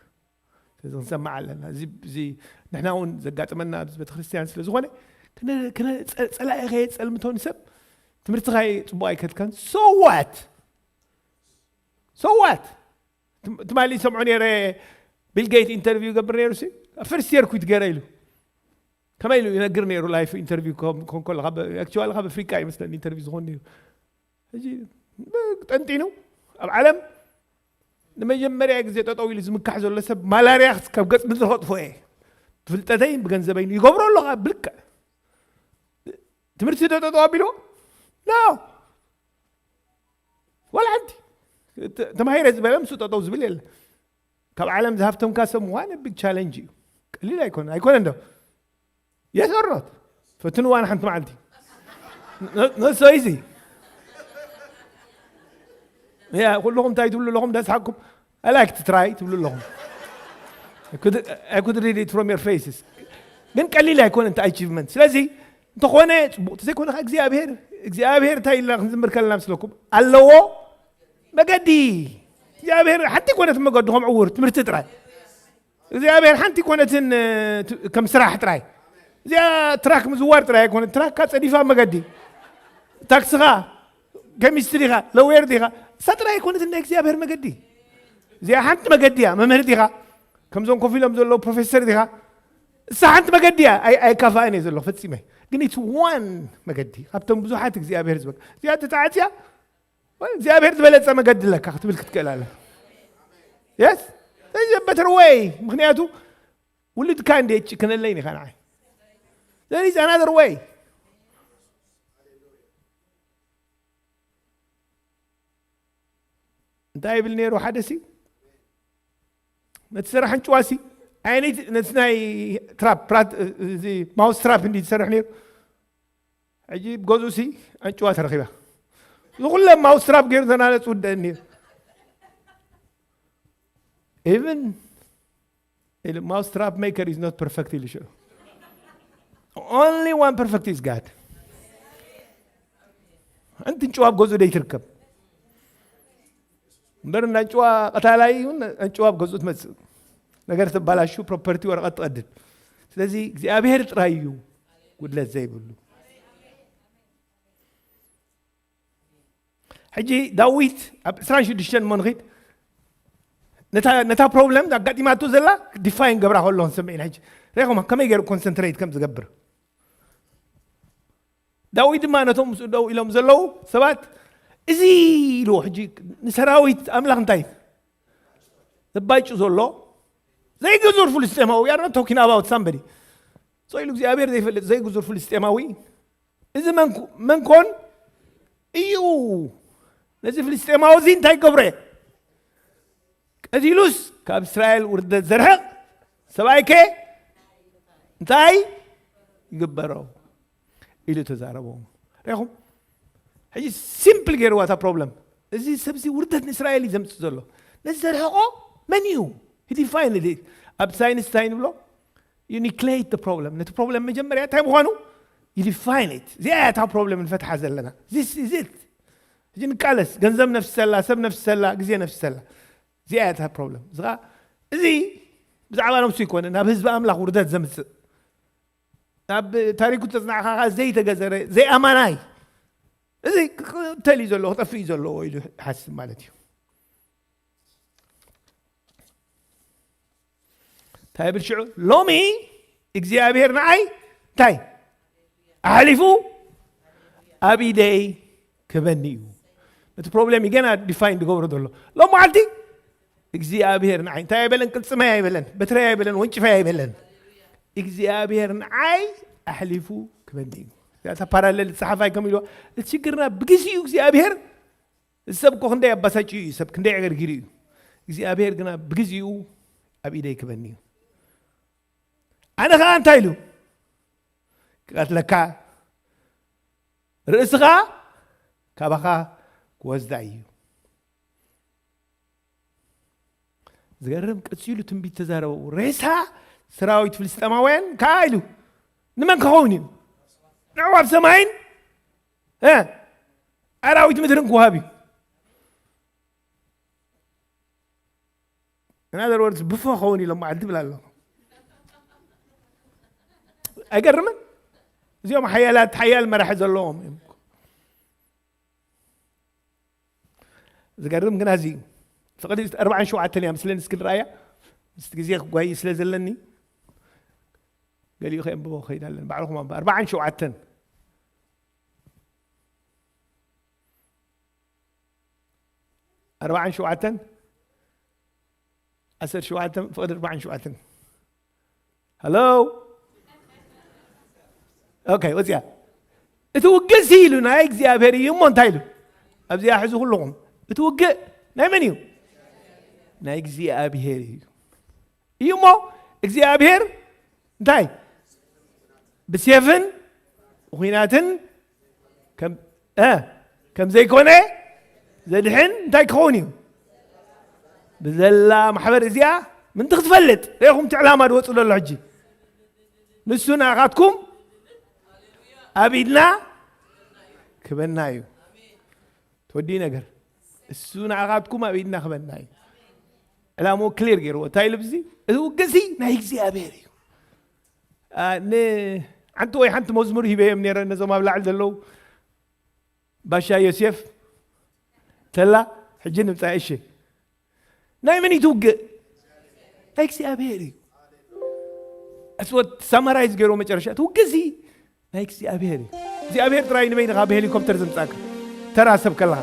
ስለዚ ክንሰማዕ ኣለና። እዚ ንሕና እውን ዘጋጥመና ኣብዚ ቤተክርስትያን ስለ ዝኾነ ጸላኢ ከየጸልምቶ ንሰብ ትምህርትኻ ፅቡቅ ኣይከትካን። ሶዋት ሶዋት ትማሊ ሰምዖ ነይረ። ቢል ጌት ኢንተርቪው ይገብር ነይሩ ሲ ፈርስት የር ኩት ገይረ ኢሉ ከመይ ኢሉ ይነግር ነይሩ። ላይፍ ኢንተርቪው ኮንኮሎ ኣክቹዋሊ ካብ ኣፍሪቃ ይመስለኒ ኢንተርቪው ዝኾን ነይሩ። ሕጂ ጠንጢኑ ኣብ ዓለም ንመጀመርያ ግዜ ጠጠው ኢሉ ዝምካሕ ዘሎ ሰብ ማላርያ ካብ ገጽ ምድሪ ከጥፎ እየ። ብፍልጠተይን ብገንዘበይን ይገብሮ ኣለኻ ብልክዕ ትምህርቲ ዶ ጠጠው ኣቢልዎ? ኖ ዋላ ሓንቲ። ተማሂረ ዝበለ ምስ ጠጠው ዝብል የለ። ካብ ዓለም ዝሃብተምካ ሰብ ምዃን ቢግ ቻለንጅ እዩ። ቀሊል ኣይኮነ ኣይኮነ እንዶ የሰሮት ፈትንዋ ንሓንቲ መዓልቲ ነሶ ኢዚ። ኩልኹም እንታይ ትብሉ ኣለኹም? ደስሓኩም ኣላይክ ትትራይ ትብሉ ኣለኹም። I could read it from your faces። ግን ቀሊል ኣይኮነ እንተ ኣቺቭመንት። ስለዚ እንተኾነ ፅቡቅ ተዘይኮነ እግዚኣብሔር እግዚኣብሔር እንታይ ኢልና ክንዝምር ከለና ምስለኩም ኣለዎ መገዲ። እግዚኣብሔር ሓንቲ ኮነት መገዱ ከም ዕውር ትምህርቲ ጥራይ እግዚኣብሔር ሓንቲ ኮነትን ከም ስራሕ ጥራይ። እዚኣ ትራክ ምዝዋር ጥራይ ኣይኮነ ትራክ ካፀዲፋ መገዲ ታክስኻ ኬሚስትሪ ዲኻ ለዌር ዲኻ እሳ ጥራይ ኣይኮነትን ናይ እግዚኣብሔር መገዲ። እዚኣ ሓንቲ መገዲ እያ። መምህር ዲኻ ከምዞም ኮፍ ኢሎም ዘለዉ ፕሮፌሰር ዲኻ እሳ ሓንቲ መገዲ እያ። ኣይካፋእን እየ ዘለኹ ፈፂመ ግን ኢትስ ዋን መገዲ ካብቶም ብዙሓት እግዚኣብሔር ዝበ እዚኣ ተተዓፅያ እግዚኣብሔር ዝበለፀ መገዲ ኣለካ ክትብል ክትክእል ኣለ። የስ በተር ወይ ምክንያቱ ውሉድካ እንደ ጭክነለይ ኒኻ ንዓይ ዘሪዝ ኣናዘር ወይ እንታይ ይብል ነይሩ ሓደ ሲ ነቲ ስራሕ ዕንጭዋ ሲ ኣይነይ ነቲ ናይ ትራፕ ማውስ ትራፕ እንዲ ዝሰርሕ ነይሩ። ሕጂ ብገዝኡ ሲ ዕንጭዋ ተረኺባ ዝኩለ ማውስ ትራፕ ገይሩ ተናለፅ ውደአኒ even mouse trap maker is not perfect ኢሉ ሽዑ only one perfect is God። ኣንቲ ኣንጭዋ ኣብ ገዝኡ ደይትርከብ እምበር፣ እንዳ ኣንጭዋ ቀታላይ ይሁን ኣንጭዋ ኣብ ገዝኡ ትመጽእ። ነገር ተባላሹ፣ ፕሮፐርቲ ወረቐት ትቐድድ። ስለዚ እግዚኣብሔር ጥራይ እዩ ጉድለት ዘይብሉ። ሕጂ ዳዊት ኣብ ዕስራን ሽዱሽተን እሞ ንኺድ፣ ነታ ነታ ፕሮብለም ኣጋጢማቱ ዘላ ዲፋይን ገብራ ከሎ ክንሰምዕ ኢና። ሕጂ ሬኹማ ከመይ ገይሩ ኮንሰንትሬት ከም ዝገብር። ዳዊት ድማ ነቶም ምስኡ ደው ኢሎም ዘለዉ ሰባት እዚ ኢልዎ። ሕጂ ንሰራዊት ኣምላኽ እንታይ ዘባጭ ዘሎ ዘይግዙር ፍልስጤማዊ፣ we are not talking about somebody። So ኢሉ እግዚኣብሔር ዘይፈልጥ ዘይግዙር ፍልስጤማዊ፣ እዚ መን ኮ- መን ኮን እዩ? ነዚ ፍልስጤማዊ እዚ እንታይ ገብረ? ቀቲሉስ ካብ እስራኤል ውርደት ዘርሕቕ ሰብኣይከ እንታይ ይግበሮ? ኢሉ ተዛረቦም። ሪኹም? ሕጂ ሲምፕል ገይርዋ እታ ፕሮብለም። እዚ ሰብዚ ውርደት ንእስራኤል እዩ ዘምፅእ ዘሎ። ነዚ ዘርሕቆ መን እዩ? ዲፋይን። ኣብ ሳይንስ እንታይ ንብሎ? You neglect the problem። ነቲ ፕሮብለም መጀመርያ እንታይ ምዃኑ you define it። እዚኣ እያ እታ ፕሮብለም ንፈትሓ ዘለና። This is it። ሕጂ ንቃለስ። ገንዘብ ነፍሰላ፣ ሰብ ነፍሰላ፣ ግዜ ነፍሰላ። እዚኣ እያ እታ ፕሮብለም። እዚ ኸዓ፣ እዚ ብዛዕባ ነብሱ ይኮነ፣ ናብ ህዝቢ ኣምላኽ ውርደት ዘምፅእ፣ ናብ ታሪኩ ተፅናዕኻ ኸዓ ዘይተገዘረ፣ ዘይኣማናይ፣ እዚ ክቕተል እዩ ዘለዎ፣ ክጠፍእ እዩ ዘለዎ ኢሉ ይሓስብ ማለት እዩ። እንታይ ይብል ሽዑ? ሎሚ እግዚኣብሔር ንዓይ እንታይ ኣሕሊፉ ኣብ ኢደይ ክበኒ እዩ። እቲ ፕሮብለም እዩ ገና ዲፋይን ዝገብሮ ዘሎ። ሎም መዓልቲ እግዚኣብሔር ንዓይ እንታይ ኣይበለን፣ ቅልጽመይ ኣይበለን፣ በትረይ ኣይበለን፣ ወንጭፈይ ኣይበለን። እግዚኣብሔር ንዓይ ኣሕሊፉ ክበኒ እዩ። እዛ ፓራሌል ዝጸሓፋይ ከም ኢልዋ፣ እቲ ሽግርና ብግዚኡ እግዚኣብሔር፣ እዚ ሰብ እኮ ክንደይ ኣባሳጭዩ እዩ፣ ሰብ ክንደይ ኣገርጊሩ እዩ። እግዚኣብሔር ግና ብግዚኡ ኣብ ኢደይ ክበኒ እዩ። ኣነ ኸዓ እንታይ ኢሉ? ክቐትለካ፣ ርእስኻ ካባኻ ክወስዳ እዩ። ዝገርም፣ ቀጺሉ ትንቢት ተዛረበ። ሬሳ ሰራዊት ፍልስጤማውያን ከኣ ኢሉ ንመን ክኸውን እዩ? ንዕዋፍ ሰማይን፣ እ፣ ኣራዊት ምድርን ክወሃብ እዩ። In other words፣ ብፎ ክኸውን ኢሎም መዓልቲ ይብል ኣሎ። ኣይገርምን? እዚኦም ሓያላት፣ ሓያል መራሒ ዘለዎም እዮም። ዝገርም ግና እዚ እዩ። ፍቕዲ ኣርባዓን ሸውዓተን እያ ምስለኒ፣ እስኪ ንርኣያ። ምስቲ ግዜ ክጓይ ስለ ዘለኒ፣ ገሊኡ ከየንብቦ ክኸይድ ኣለኒ። ባዕልኹም ኣንብቡ። ኣርባዓን ሸውዓተን። ኣርባዓን ሸውዓተን፣ ዓሰርተ ሸውዓተ፣ ፍቕዲ ኣርባዓን ሸውዓተን። ሃሎ? ኦኬ፣ ወፅያ። እቲ ውግእ ሲ ኢሉ ናይ እግዚኣብሔር እዩ እሞ እንታይ ኢሉ? ኣብዚኣ ሕዚ ኩልኹም። እቲ ውግእ ናይ መን እዩ? ናይ እግዚኣብሔር እዩ። እዩ እሞ እግዚኣብሔር እንታይ? ብሴፍን ብኹናትን ከም፣ እ፣ ከም ዘይኮነ ዘድሕን እንታይ ክኸውን እዩ? ብዘላ ማሕበር እዚኣ ምንቲ ክትፈልጥ፣ ርኢኹም እቲ ዕላማ ዝወፁ ዘሎ ሕጂ። ንሱ ንኣኻትኩም ኣብ ኢድና ክበና እዩ። ትወዲ ነገር። እሱ ንኣኻትኩም ኣብ ኢድና ክበና እዩ። ዕላምኡ ክሊር ገይርዎ። እንታይ ኢሉ ብዚ? እዚ ውግእሲ ናይ እግዚኣብሔር እዩ። ኣ፣ ን-፣ ሓንቲ ወይ ሓንቲ መዝሙር ሂበዮም ነይረ ነዞም ኣብ ላዕሊ ዘለዉ። ባሻ ዮሴፍ ተላ፣ ሕጂ ንምጻእ። እሺ። ናይ መን እዩ እቲ ውግእ? ናይ እግዚኣብሔር እዩ። ኣስወት ሳማራይዝ ገይሮ መጨረሻ፣ እቲ ውግእሲ ናይ እግዚኣብሔር እዩ። እግዚኣብሔር ጥራይ ንበይንኻ ብሄሊኮፕተር ዘምጻእካ፣ ተራ ሰብ ከለኻ።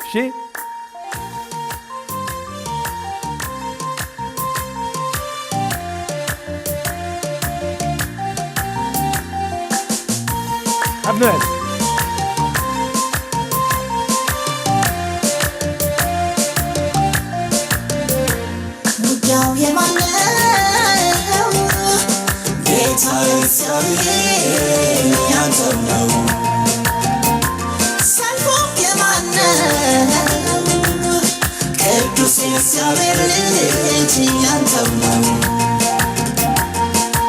እሺ? ኣብ ንበል። ውጊያው የማን ነው? ጌታ እግዚአብሔር ያንተው ነው። ሰልፉ የማን ነው? ቅዱስ የእግዚአብሔር ልጅ ያንተው ነው።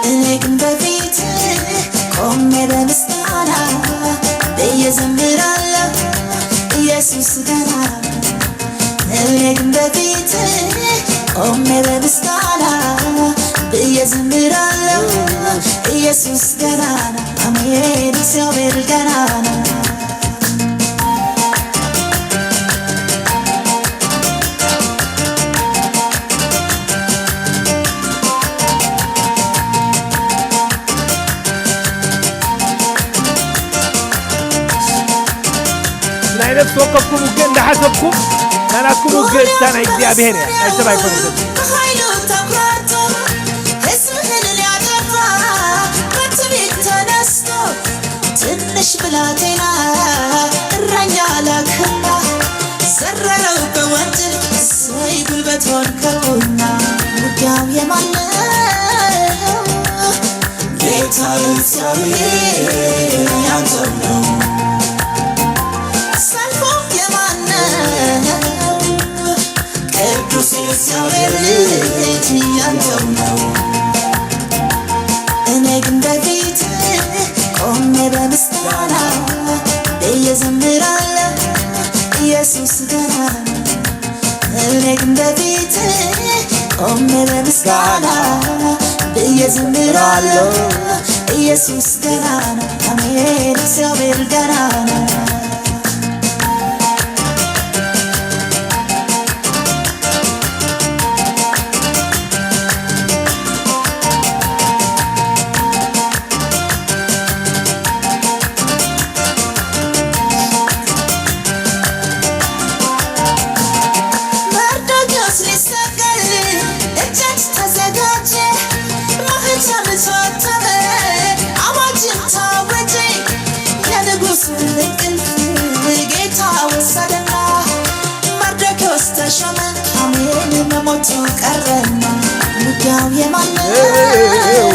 እኔ ግን በፊት ቆሜ በምስጋና ብዬ እዘምራለሁ ኢየሱስ ገና፣ እኔ ግን በፊት ቆሜ በምስጋና ብዬ እዘምራለሁ። ኢየሱስ ገና ነው፣ አሜን፣ እግዚአብሔር ገና ነው። ናይ ነፍሲ ወከፍኩም ውግእ እንዳሓሰብኩም፣ ናይ ናትኩም ውግእ እታ ናይ እግዚኣብሔር እያ፣ ናይ ሰብ ኣይኮነትን። ብሓይሉ ተኩራርቶ፣ ህዝብህን ሊያጠፋ፣ በትዕቢት ተነስቶ፣ ትንሽ ብላቴና እረኛ ላክና፣ ዘረረው በወንጭፍ፣ እሰይ ጉልበት ሆንከውና። ውጊያው የማን ነው? ጌታ እግዚአብሔር ያንተው ነው። ሰልፉ የማን ነው? ቅዱስ እግዚአብሔር ልጅ ያንተው ነው። እኔ ግን በፊት ቆሜ በምስጋና ብዬ እዘምራለሁ። ኢየሱስ ገና ነው። እኔ ግን በፊት ቆሜ በምስጋና ብዬ እዘምራለሁ። ኢየሱስ ገና ነው። አሜን፣ እግዚአብሔር ገና ነው። መርዶክዮስ ሊሰቀል እጅግ ተዘጋጀ። ማህተም ታተመ፣ አዋጅም ታወጀ። የንጉሱን እንቅልፍ ጌታ ወሰደና፣ መርዶክዮስ ተሾመ። አሜን፣ መሞቱ ቀረና። ውጊያው የማን ነው?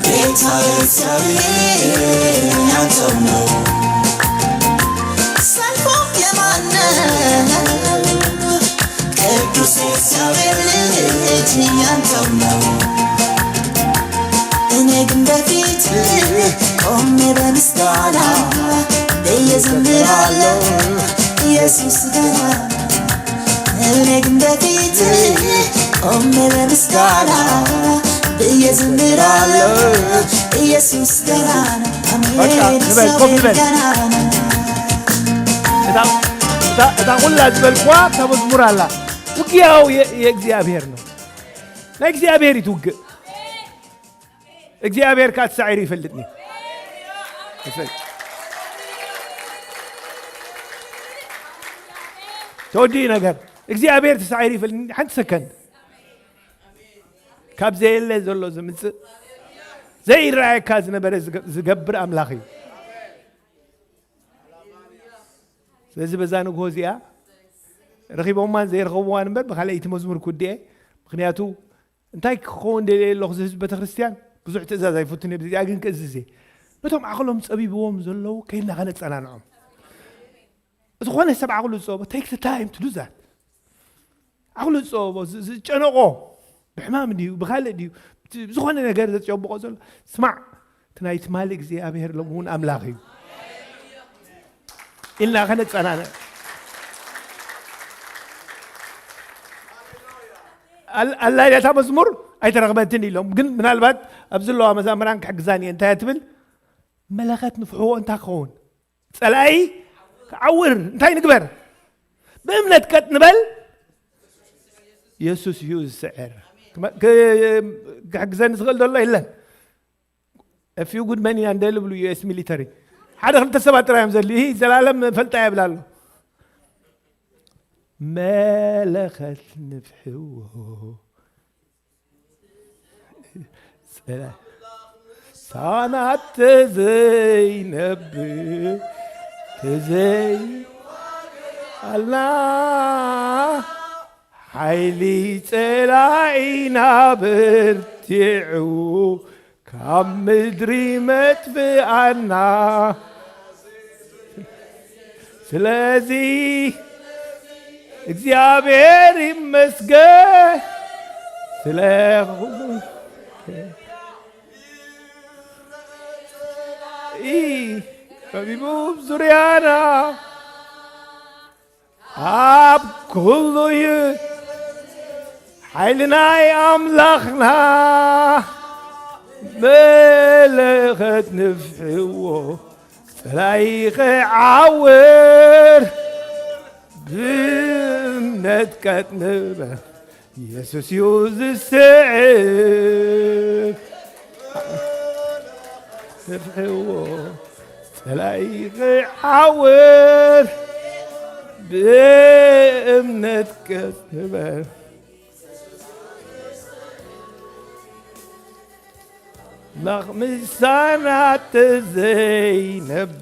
ጌታ እግዚአብሔር ያንተው ነው። ሰልፉ የማን ነው? ቅዱስ እግዚአብሔር ልጅ ያንተው ነው። እኔ ግን በፊት ቆሜ በምስጋና ብዬ እዘምራለሁ። ኢየሱስ ገና እኔ ግን በፊት ቆሜ በምስጋና ብዬ እዘምራለሁ። ኢየሱስ ገና ነው። በቃ አሜን፣ ንበል፣ ኮፍ ንበል። ገና ነው። እታ እታ እታ ኩላ ዝበልኩዋ እታ መዝሙር ኣላ። ውግያው የ- የእግዚአብሔር ነው። ናይ እግዚኣብሔር እዩ ትውግእ። እግዚኣብሔር ከዓ ተሳዒሩ ይፈልጥኒ። ተወዲኡ ነገር እግዚኣብሔር ተሳዒሩ ይፈልጥኒ። ሓንቲ ሰከንድ ካብ ዘየለ ዘሎ ዝምፅእ ዘይረኣየካ ዝነበረ ዝገ- ዝገብር ኣምላኽ እዩ። ስለዚ በዛ ንግሆ እዚኣ ረኺቦማን ዘይረኸብዋን እምበር ብካልኣይቲ መዝሙር ክውድኤ። ምክንያቱ እንታይ ክኸውን ደልየ ኣለኹ፣ እዚ ህዝቢ ቤተክርስትያን ብዙሕ ትእዛዝ ኣይፈቱን እየ፣ እዚኣ ግን ክእዝዝ እየ። ነቶም ዓቕሎም ጸቢብዎም ዘለዉ ከይድና ከነጸናንዖም። ዝኾነ ሰብ ዓቕሉ ዝጸበቦ take the time to do that። ዓቕሉ ዝጸበቦ ዝ- ዝጨነቆ ብሕማም ድዩ ብካልእ ድዩ እቲ ዝኾነ ነገር ዘጨብቆ ዘሎ ስማዕ፣ እቲ ናይ ትማሊ እግዚኣብሔር ሎም እውን ኣምላኽ እዩ ኢልና ከነጸናንዕ። ኣል- ኣላ ድያ እታ መዝሙር ኣይተረኽበትን ኢሎም፣ ግን ምናልባት ኣብ ዘለዋ መዛምራን ክሕግዛን እየ። እንታይ እያ ትብል? መለኸት ንፍሕዎ እንታይ ክኸውን? ጸላኢ ክዓውር እንታይ ንግበር? ብእምነት ቀጥ ንበል። የሱስ እዩ ዝስዕር። ክመ- ክ- ክሕግዘኒ ዝኽእል ዘሎ የለን። A few good men and they ብሉ ዩ ኤስ ሚሊተሪ ሓደ ክልተ ሰባት ጥራይ እዮም ዘድልዩ። ይህ ዘላለም ፈልጣ ይብላ ኣሎ። መለኸት ንፍሕዎ ጸላ- ሳናት ተዘይነብር ተዘይ ኣልና ሓይሊ ጸላኢና በርቲዑ ካብ ምድሪ መጥፍኣና። ስለዚ እግዚኣብሔር ይመስገን ስለ ኩሉ። ኢ- ከቢቡ ዙርያና ኣብ ኩሉ እዩ ሓይሊ ናይ ኣምላኽና። መለኸት ንፍሕዎ፣ ጸላኢ ኽዓውር ብእምነት ቀጥ ንበል። የሱስ እዩ ዝስዕር። ንፍሕዎ፣ ጸላኢ ኽዓውር ብእምነት ቀጥ ንበል። ኣምላኽ ምሳና ተዘይነብር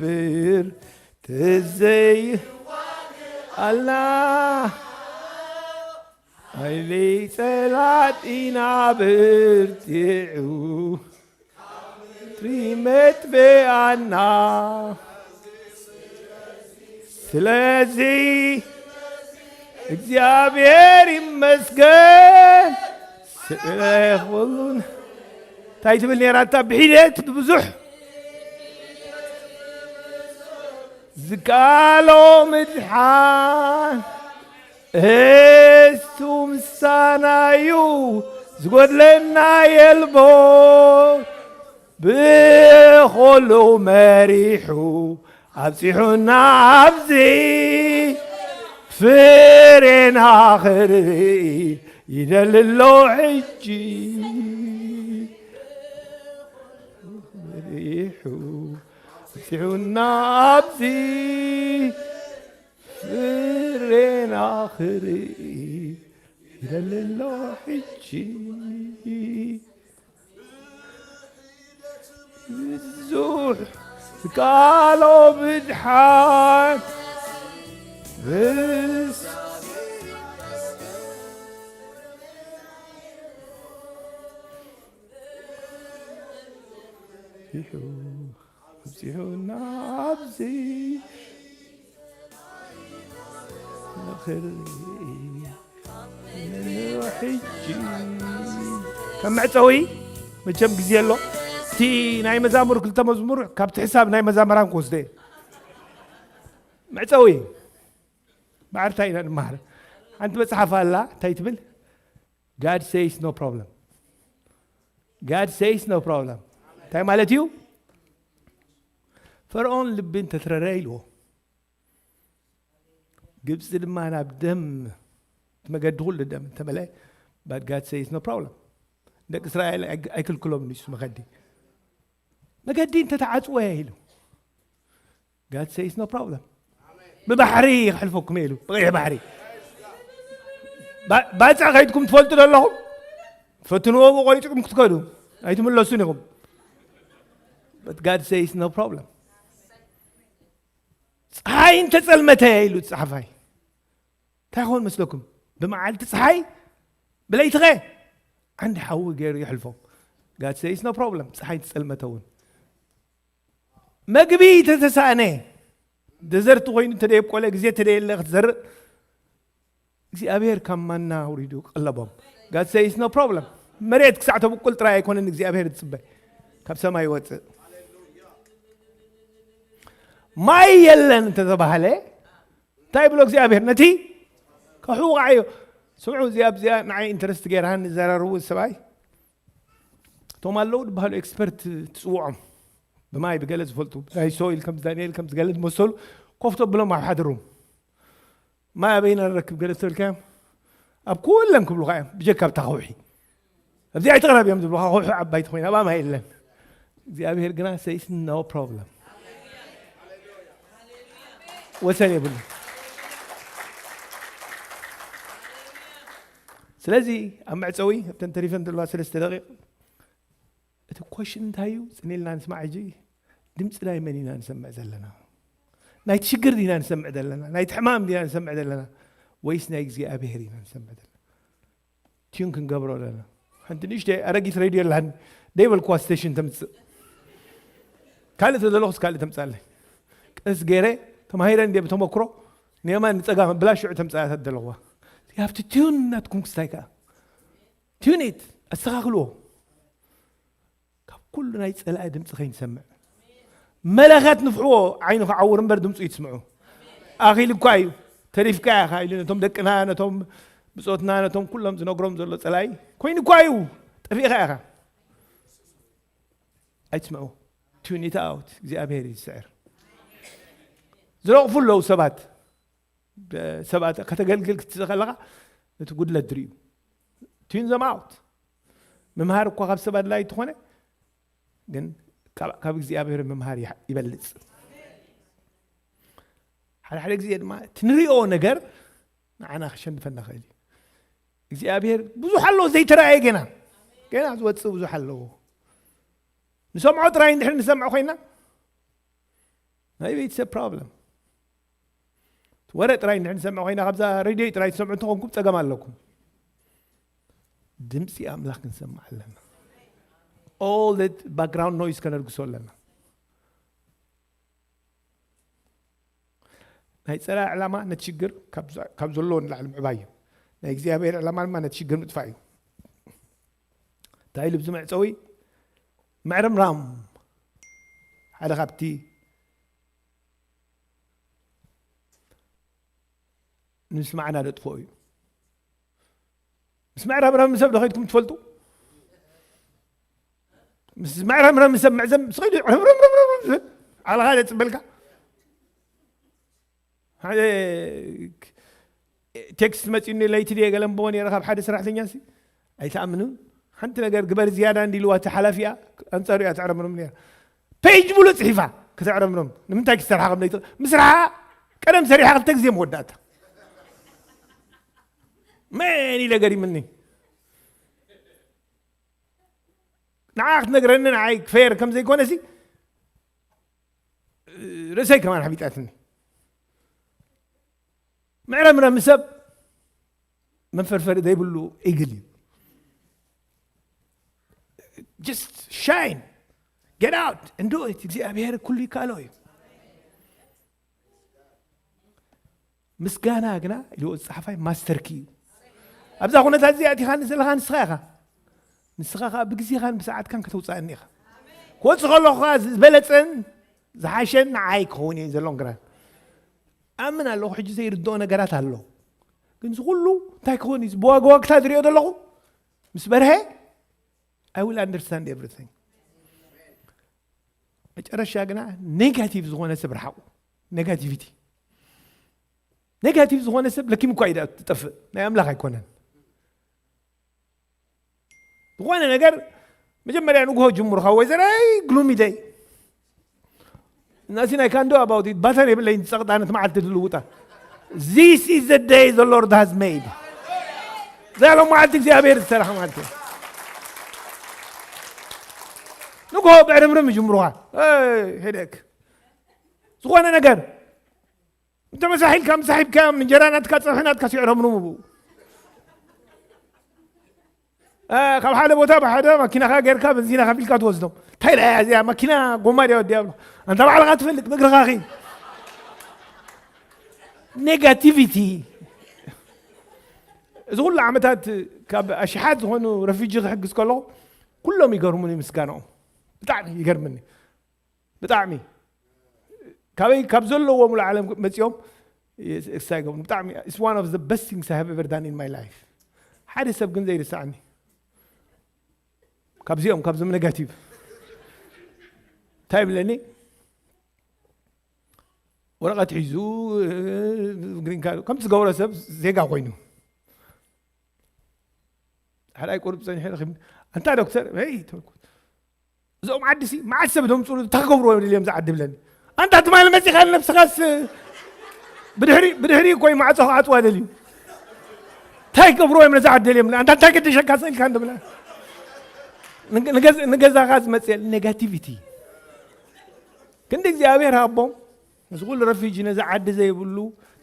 ተዘይ ኣልና ሓይሊ ጸላኢና ብርቲዑ ትሪመት በኣና። ስለዚ እግዚኣብሔር ይመስገን ስለ ኩሉን። እንታይ ትብል ነይራ እታ ብሒደት ብዙሕ ዝከኣሎ ምድሓን እሱ ምሳና እዩ፣ ዝጎድለና የልቦ። ብኹሉ መሪሑ ኣብጺሑና ኣብዚ፣ ፍሬና ክርኢ ይደሊ ኣሎ ሕጂ። መሪሑ ኣብጺሑና ኣብዚ፣ ፍሬና ክርኢ ይደሊ ኣሎ ሕጂ። ብዙሕ ዝከኣሎ ምድሓን ምስ ይሑ ኣብጺሑና ኣብዚ ንኽርኢ ሕጂ። ከም መዕጸዊ መቸም ግዜ ኣሎ። እቲ ናይ መዛሙር ክልተ መዝሙር ካብቲ ሕሳብ ናይ መዛምራን ክወስደ እየ። መዕጸዊ ማዕርታ ኢና ንመሃር። ሓንቲ መጽሓፍ ኣላ፣ እንታይ ትብል? God says no problem። God says no problem እንታይ ማለት እዩ? ፈርዖን ልቢ እንተትረረ ኢልዎ፣ ግብፂ ድማ ናብ ደም፣ እቲ መገዲ ኩሉ ደም እንተመልአ፣ but God says no problem። ደቂ እስራኤል ኣይ-፣ ኣይክልክሎም ንሱ መገዲ። መገዲ እንተተዓፅወ ኢሉ፣ God says no problem። ብባሕሪ ከሕልፈኩም ኢሉ፣ ብቐይሕ ባሕሪ። ባ-፣ ባጽዕ ከይድኩም ትፈልጡ ዶ ኣለኹም? ፈትንዎ፣ ብቆሪፅኩም ክትከዱ ኣይትምለሱን ኢኹም። But God says no problem። ፀሓይ እንተፀልመተ ኢሉ ፀሓፋይ፣ እንታይ ይኸውን መስለኩም? ብመዓልቲ ፀሓይ፣ ብለይቲ ኸ ዓንዲ ሓዊ ገይሩ የሕልፎም። God says no problem። ፀሓይ እንተፀልመተ እውን። መግቢ ተተሳእነ፣ ደዘርት ኮይኑ እንተደየብቆለ፣ ግዜ ተደየለ ክትዘርእ፣ እግዚኣብሔር ካብ ማና ኣውሪዱ ቀለቦም። God says no problem። መሬት ክሳዕ ተብቁል ጥራይ ኣይኮነን እግዚኣብሔር ዝጽበ፣ ካብ ሰማይ ይወጽእ። ማይ የለን እንተተባህለ፣ እንታይ ብሎ እግዚኣብሔር? ነቲ ከሕውቓዮ። ስምዑ፣ እዚኣ፣ ኣብዚኣ ንዓይ ኢንተረስት ገይራ ንዘራርቡ ሰብኣይ፣ እቶም ኣለዉ ዝበሃሉ ኤክስፐርት ትጽውዖም፣ ብማይ ብገለ ዝፈልጡ፣ ናይ ሶይል ከም ዳንኤል ከም ዝገለ ዝመሰሉ፣ ኮፍ ተብሎም ኣብ ሓድሮም። ማይ ኣበይና ንረክብ ገለ ተበልካዮም፣ ኣብ ኩለን ክብሉኻ እዮም፣ ብጀካ ኣብታ ከውሒ። ኣብዚኣ ኣይትቕረብ እዮም ዝብሉኻ፣ ከውሒ ዓባይቲ ኮይና ኣብኣ ማይ የለን። እግዚኣብሔር ግና ሰይስ no problem። ወሰን የብሉ። ስለዚ ኣብ መዕጸዊ ኣብተን ተሪፈን ዘለዋ ሰለስተ ደቂቕ እቲ ኮሽን እንታይ እዩ? ጽን ኢልና ንስማዕ። ሕጂ ድምፂ ናይ መን ኢና ንሰምዕ ዘለና? ናይቲ ሽግር ዲና ንሰምዕ ዘለና? ናይቲ ሕማም ዲና ንሰምዕ ዘለና? ወይስ ናይ እግዚኣብሔር ኢና ንሰምዕ ዘለና? ቲዩን ክንገብሮ ኣለና። ሓንቲ ንእሽተይ ኣረጊት ሬድዮ ኣለሃኒ፣ ደይበልክዋ ስቴሽን ተምፅእ። ካልእ ተደለኹስ ካልእ ተምፅኣለይ። ቀስ ገይረ ተማሂረ እንደ ብተመክሮ ንየማን ንፀጋም ብላ ሽዑ ተምፅኣታት ዘለኹዋ። You have to tune ናትኩም ክስታይ ከዓ። ቲዩኒት ኣስተኻኽልዎ። ካብ ኩሉ ናይ ጸላኢ ድምፂ ከይንሰምዕ። መለኸት ንፍሕዎ ዓይኑ ክዓውር እምበር ድምፁ ይትስምዑ። ኣኺል እኳ እዩ፣ ተሪፍካ ኢኻ ኢሉ ነቶም ደቅና፣ ነቶም ብፆትና፣ ነቶም ኩሎም ዝነግሮም ዘሎ ፀላኢ ኮይኑ እኳ እዩ። ጠፊእኻ ኢኻ። ኣይትስምዑ። ቱኒት ኣውት እግዚኣብሔር እዩ ዝስዕር። ዝረቕፉ ኣለዉ ሰባት። ሰባት ከተገልግል ክትስእ ከለኻ እቲ ጉድለት ድርዩ። ቱን ዘም ኣውት። ምምሃር እኳ ካብ ሰብ ኣድላይ ትኾነ፣ ግን ካብ እግዚኣብሔር ምምሃር ይበልፅ። ሓደ ሓደ ግዜ ድማ ትንሪኦ ነገር ንዓና ክሸንፈና ኽእል እዩ። እግዚኣብሔር ብዙሕ ኣሎ ዘይተረኣየ ገና፣ ገና ዝወፅእ ብዙሕ ኣለዎ። ንሰምዖ ጥራይ እንድሕር ንሰምዖ ኮይና ናይ ቤተሰብ ፕሮብለም። ወረ ጥራይ እንድሕር ንሰምዖ ኮይና ካብዛ ሬድዮ ጥራይ ትሰምዑ እንተኾንኩም ፀገም ኣለኩም። ድምፂ ኣምላኽ ክንሰምዕ ኣለና። All that background noise ከነርግሶ ኣለና። ናይ ፀላኢ ዕላማ ነቲ ሽግር ካብ ዘለዎ ንላዕሊ ምዕባይ እዩ። ናይ እግዚኣብሔር ዕላማ ድማ ነቲ ሽግር ምጥፋእ እዩ። እንታይ ኢሉ ብዚ መዕፀዊ? ምዕርምራም ሓደ ካብቲ ንምስማዕና ደጥፍኦ እዩ። ምስ መዕረምረም ሰብ ዶ ኸይድኩም ትፈልጡ? ምስ መዕረምረም ሰብ ምዕዘም ምስ ኸይዱ ዕረምረምረም ዓለኻ ደፅበልካ። ሓደ ቴክስት መፂኡኒ ለይቲ ድየ ገለ እምበዎ ነይረ ካብ ሓደ ሰራሕተኛ ሲ ኣይትኣምንን። ሓንቲ ነገር ግበር ዝያዳ እንዲልዋ እቲ ሓላፊኣ ኣንፃሩ እያ ትዕረምርም ነይራ። ፔጅ ሙሉእ ፅሒፋ ከተዕረምርም ንምንታይ ክሰርሓ ከም ለይቲ ምስርሓ ቀደም ሰሪሓ ክልተ ግዜ መወዳእታ መን ኢለ ገሪምኒ። ንዓ ክትነግረኒ ንዓይ ፌር ከም ዘይኮነ ሲ ርእሰይ ከማን ሓቢጣትኒ። ምዕረምረም ሰብ መንፈርፈሪ ዘይብሉ ኢግል እዩ። Just shine, get out and do it። እግዚኣብሔር ኩሉ ይካሎ እዩ። ምስጋና ግና ኢልዎ ዝፀሓፋይ ማስተርኪ እዩ። ኣብዛ ኩነታት እዚኣ እቲኻ ዘለኻ ንስኻ ኢኻ። ንስኻ ከዓ ብግዜኻን ብሰዓትካን ከተውፅኣኒ ኢኻ። ክወፅእ ከለኹ ከዓ ዝበለፀን ዝሓሸን ንዓይ ክኸውን እዩ ዘለዎም ግራት ኣምን ኣለኹ። ሕጂ ዘይርድኦ ነገራት ኣሎ። ግን እዚ ኩሉ እንታይ ክኸውን እዩ? ብዋግዋግታ ዝሪኦ ዘለኹ ምስ በርሀ I will understand everything። መጨረሻ ግና ኔጋቲቭ ዝኾነ ሰብ ርሓቑ። ኔጋቲቪቲ ኔጋቲቭ ዝኾነ ሰብ ለኪም እኳ እዩ ትጠፍእ፣ ናይ ኣምላኽ ኣይኮነን። ዝኾነ ነገር መጀመርያ ንግሆ ጅምሩ ካብ ወይዘራይ ግሉሚ ደይ Nothing I can do about it። ባተር የብለይ ጸቕጣ ነቲ መዓልቲ ዝልውጣ። This is the day the Lord has made። እዛ ሎም መዓልቲ እግዚኣብሔር ዝሰርሓ መዓልቲ። ንግሆ ብዕርምርም ይጅምሩኻ። ሄደክ ዝኾነ ነገር እንተ መሳሒልካ ምሳሒብካዮም እንጀራ ናትካ ጸብሒ ናትካ ሲዕረምርሙ ብኡ። ካብ ሓደ ቦታ ብሓደ ማኪናኻ ጌርካ በንዚና ከፊልካ ትወስዶም። እንታይ ደያ እዚኣ ማኪና ጎማ ድያ ወዲያ ብሎ። ኣንታ ባዕልኻ ትፈልጥ ብእግርኻ ኺድ። ኔጋቲቪቲ። እዚ ኩሉ ዓመታት ካብ ኣሽሓት ዝኾኑ ረፊጂ ክሕግዝ ከለኹ ኩሎም ይገርሙኒ ምስጋናኦም። ብጣዕሚ ይገርምኒ። ብጣዕሚ ካበይ ካብ ዘለዎም ዓለም መፂኦም እሳ ይገብሩ ብጣዕሚ it's one of the best things I have ever done in my life። ሓደ ሰብ ግን ዘይርሳዕኒ ካብዚኦም ካብዞም ኔጋቲቭ እንታይ ይብለኒ? ወረቐት ሒዙ ግሪን ካርድ ከምቲ ዝገበሮ ሰብ ዜጋ ኮይኑ ሓደ ኣይቆርብ ፀኒሑ ረኺብኒ። ኣንታ ዶክተር ይ ተልኩት እዞም ዓዲ ሲ መዓት ሰብ ደምፅሉ እንታይ ክገብርዎ ደልዮም ዝዓዲ ብለኒ። ኣንታ ትማሊ መፂኻ ንነብስኻስ ብድሕሪ ብድሕሪ እኮ ማዕፆ ክዓፅዋ ደልዩ እንታይ ክገብርዎ እዮም ነዚ ዓዲ ደልዮም ኣንታ እንታይ ገደሸካ ስእልካ እንደብላ ንገዛኻ ዝመፅእ ኔጋቲቪቲ። ክንዲ እግዚኣብሔር ሃቦም ነዚ ኩሉ ረፊጂ ነዚ ዓዲ ዘይብሉ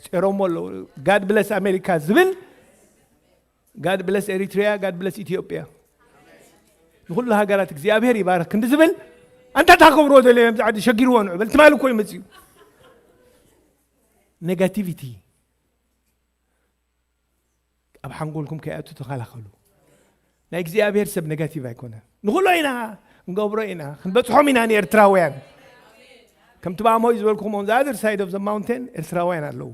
ፂሮሞ ኣለዉ። God bless America ዝብል God bless Eritrea፣ God bless Ethiopia። ንኩሉ ሃገራት እግዚኣብሔር ይባርክ ክንዲ ዝብል ኣንታ ታከብርዎ ደለ እዮም ዝዓዲ ሸጊርዎ ንዑ በል ትማሊ እኮ ይመፅኡ። ኔጋቲቪቲ ኣብ ሓንጎልኩም ከይኣቱ ተኸላኸሉ። ናይ እግዚኣብሔር ሰብ ኔጋቲቭ ኣይኮነ። ንኩሎ ኢና ክንገብሮ ኢና ክንበፅሖም ኢና ንኤርትራውያን። ከምቲ ባሞይ ዝበልኩኹም on the other side of the mountain ኤርትራውያን ኣለዉ።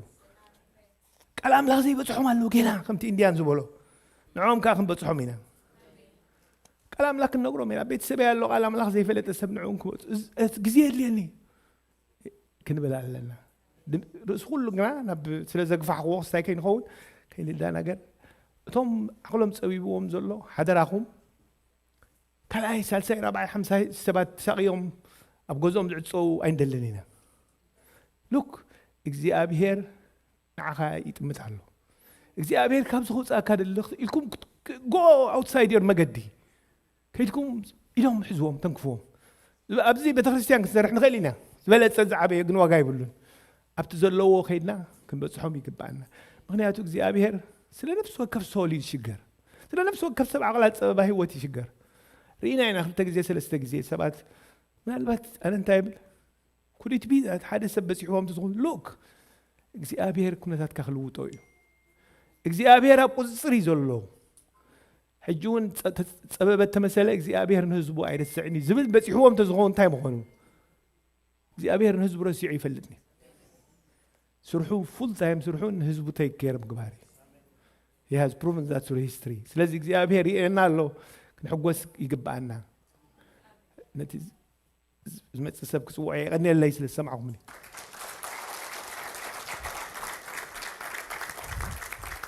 ቃል ኣምላኽ ዘይበጽሖም ኣለዉ ገና ከምቲ ኢንድያን ዝበሎ ንዕኦም ከዓ ክንበጽሖም ኢና። ቃል ኣምላኽ ክንነግሮም ኢና። ቤተሰበይ ኣሎ ቃል ኣምላኽ ዘይፈለጠ ሰብ ንዕኡ ክመፁ ግዜ የድልየኒ ክንብል ኣለና። ርእሲ ኩሉ ግና ናብ ስለ ዘግፋሕክዎ ክስታይ ከይንኸውን ከይንዳናገር እቶም ዓቕሎም ፀቢብዎም ዘሎ ሓደራኹም ካልኣይ ሳልሳይ ራብዓይ ሓምሳይ ሰባት ተሳቕዮም ኣብ ገዝኦም ዝዕፀው ኣይንደልን ኢና። ሉክ እግዚኣብሄር ንዓኻ ይጥምት ኣሎ። እግዚኣብሄር ካብ ዝኸውፅኣካ ደሊ ኢልኩም go outside your መገዲ ከይድኩም ኢሎም ሕዝዎም ተንክፍዎም። ኣብዚ ቤተክርስትያን ክንሰርሕ ንኽእል ኢና ዝበለፀ ዝዓበየ ግን ዋጋ ይብሉን። ኣብቲ ዘለዎ ከይድና ክንበፅሖም ይግባኣና። ምክንያቱ እግዚኣብሄር ስለ ነፍሲ ወከፍ ሶል ይሽገር። ስለ ነፍሲ ወከፍ ሰብ ዓቕላ ፀበባ ህይወት ይሽገር። ርኢና ኢና ክልተ ግዜ ሰለስተ ግዜ ሰባት ምናልባት ኣነ እንታይ ብል ኩዲት ቢ ሓደ ሰብ በፂሕዎም ትዝኹን ሉክ እግዚኣብሄር ኩነታትካ ክልውጦ እዩ። እግዚኣብሄር ኣብ ቁፅፅር እዩ ዘሎ። ሕጂ እውን ፀበበት ተመሰለ እግዚኣብሄር ንህዝቡ ኣይረስዕን እዩ ዝብል በፂሕዎም ተዝኸውን እንታይ ምኾኑ? እግዚኣብሄር ንህዝቡ ረሲዑ ይፈልጥኒ። ስርሑ ፉል ታይም ስርሑ ንህዝቡ take care ምግባር እዩ። He has proven that through history። ስለዚ እግዚኣብሄር ይእና ኣሎ። ክንሕጎስ ይግብኣና። ነቲ ዝመፅእ ሰብ ክፅውዖ የቐንየለይ ስለ ዝሰማዕኹምኒ።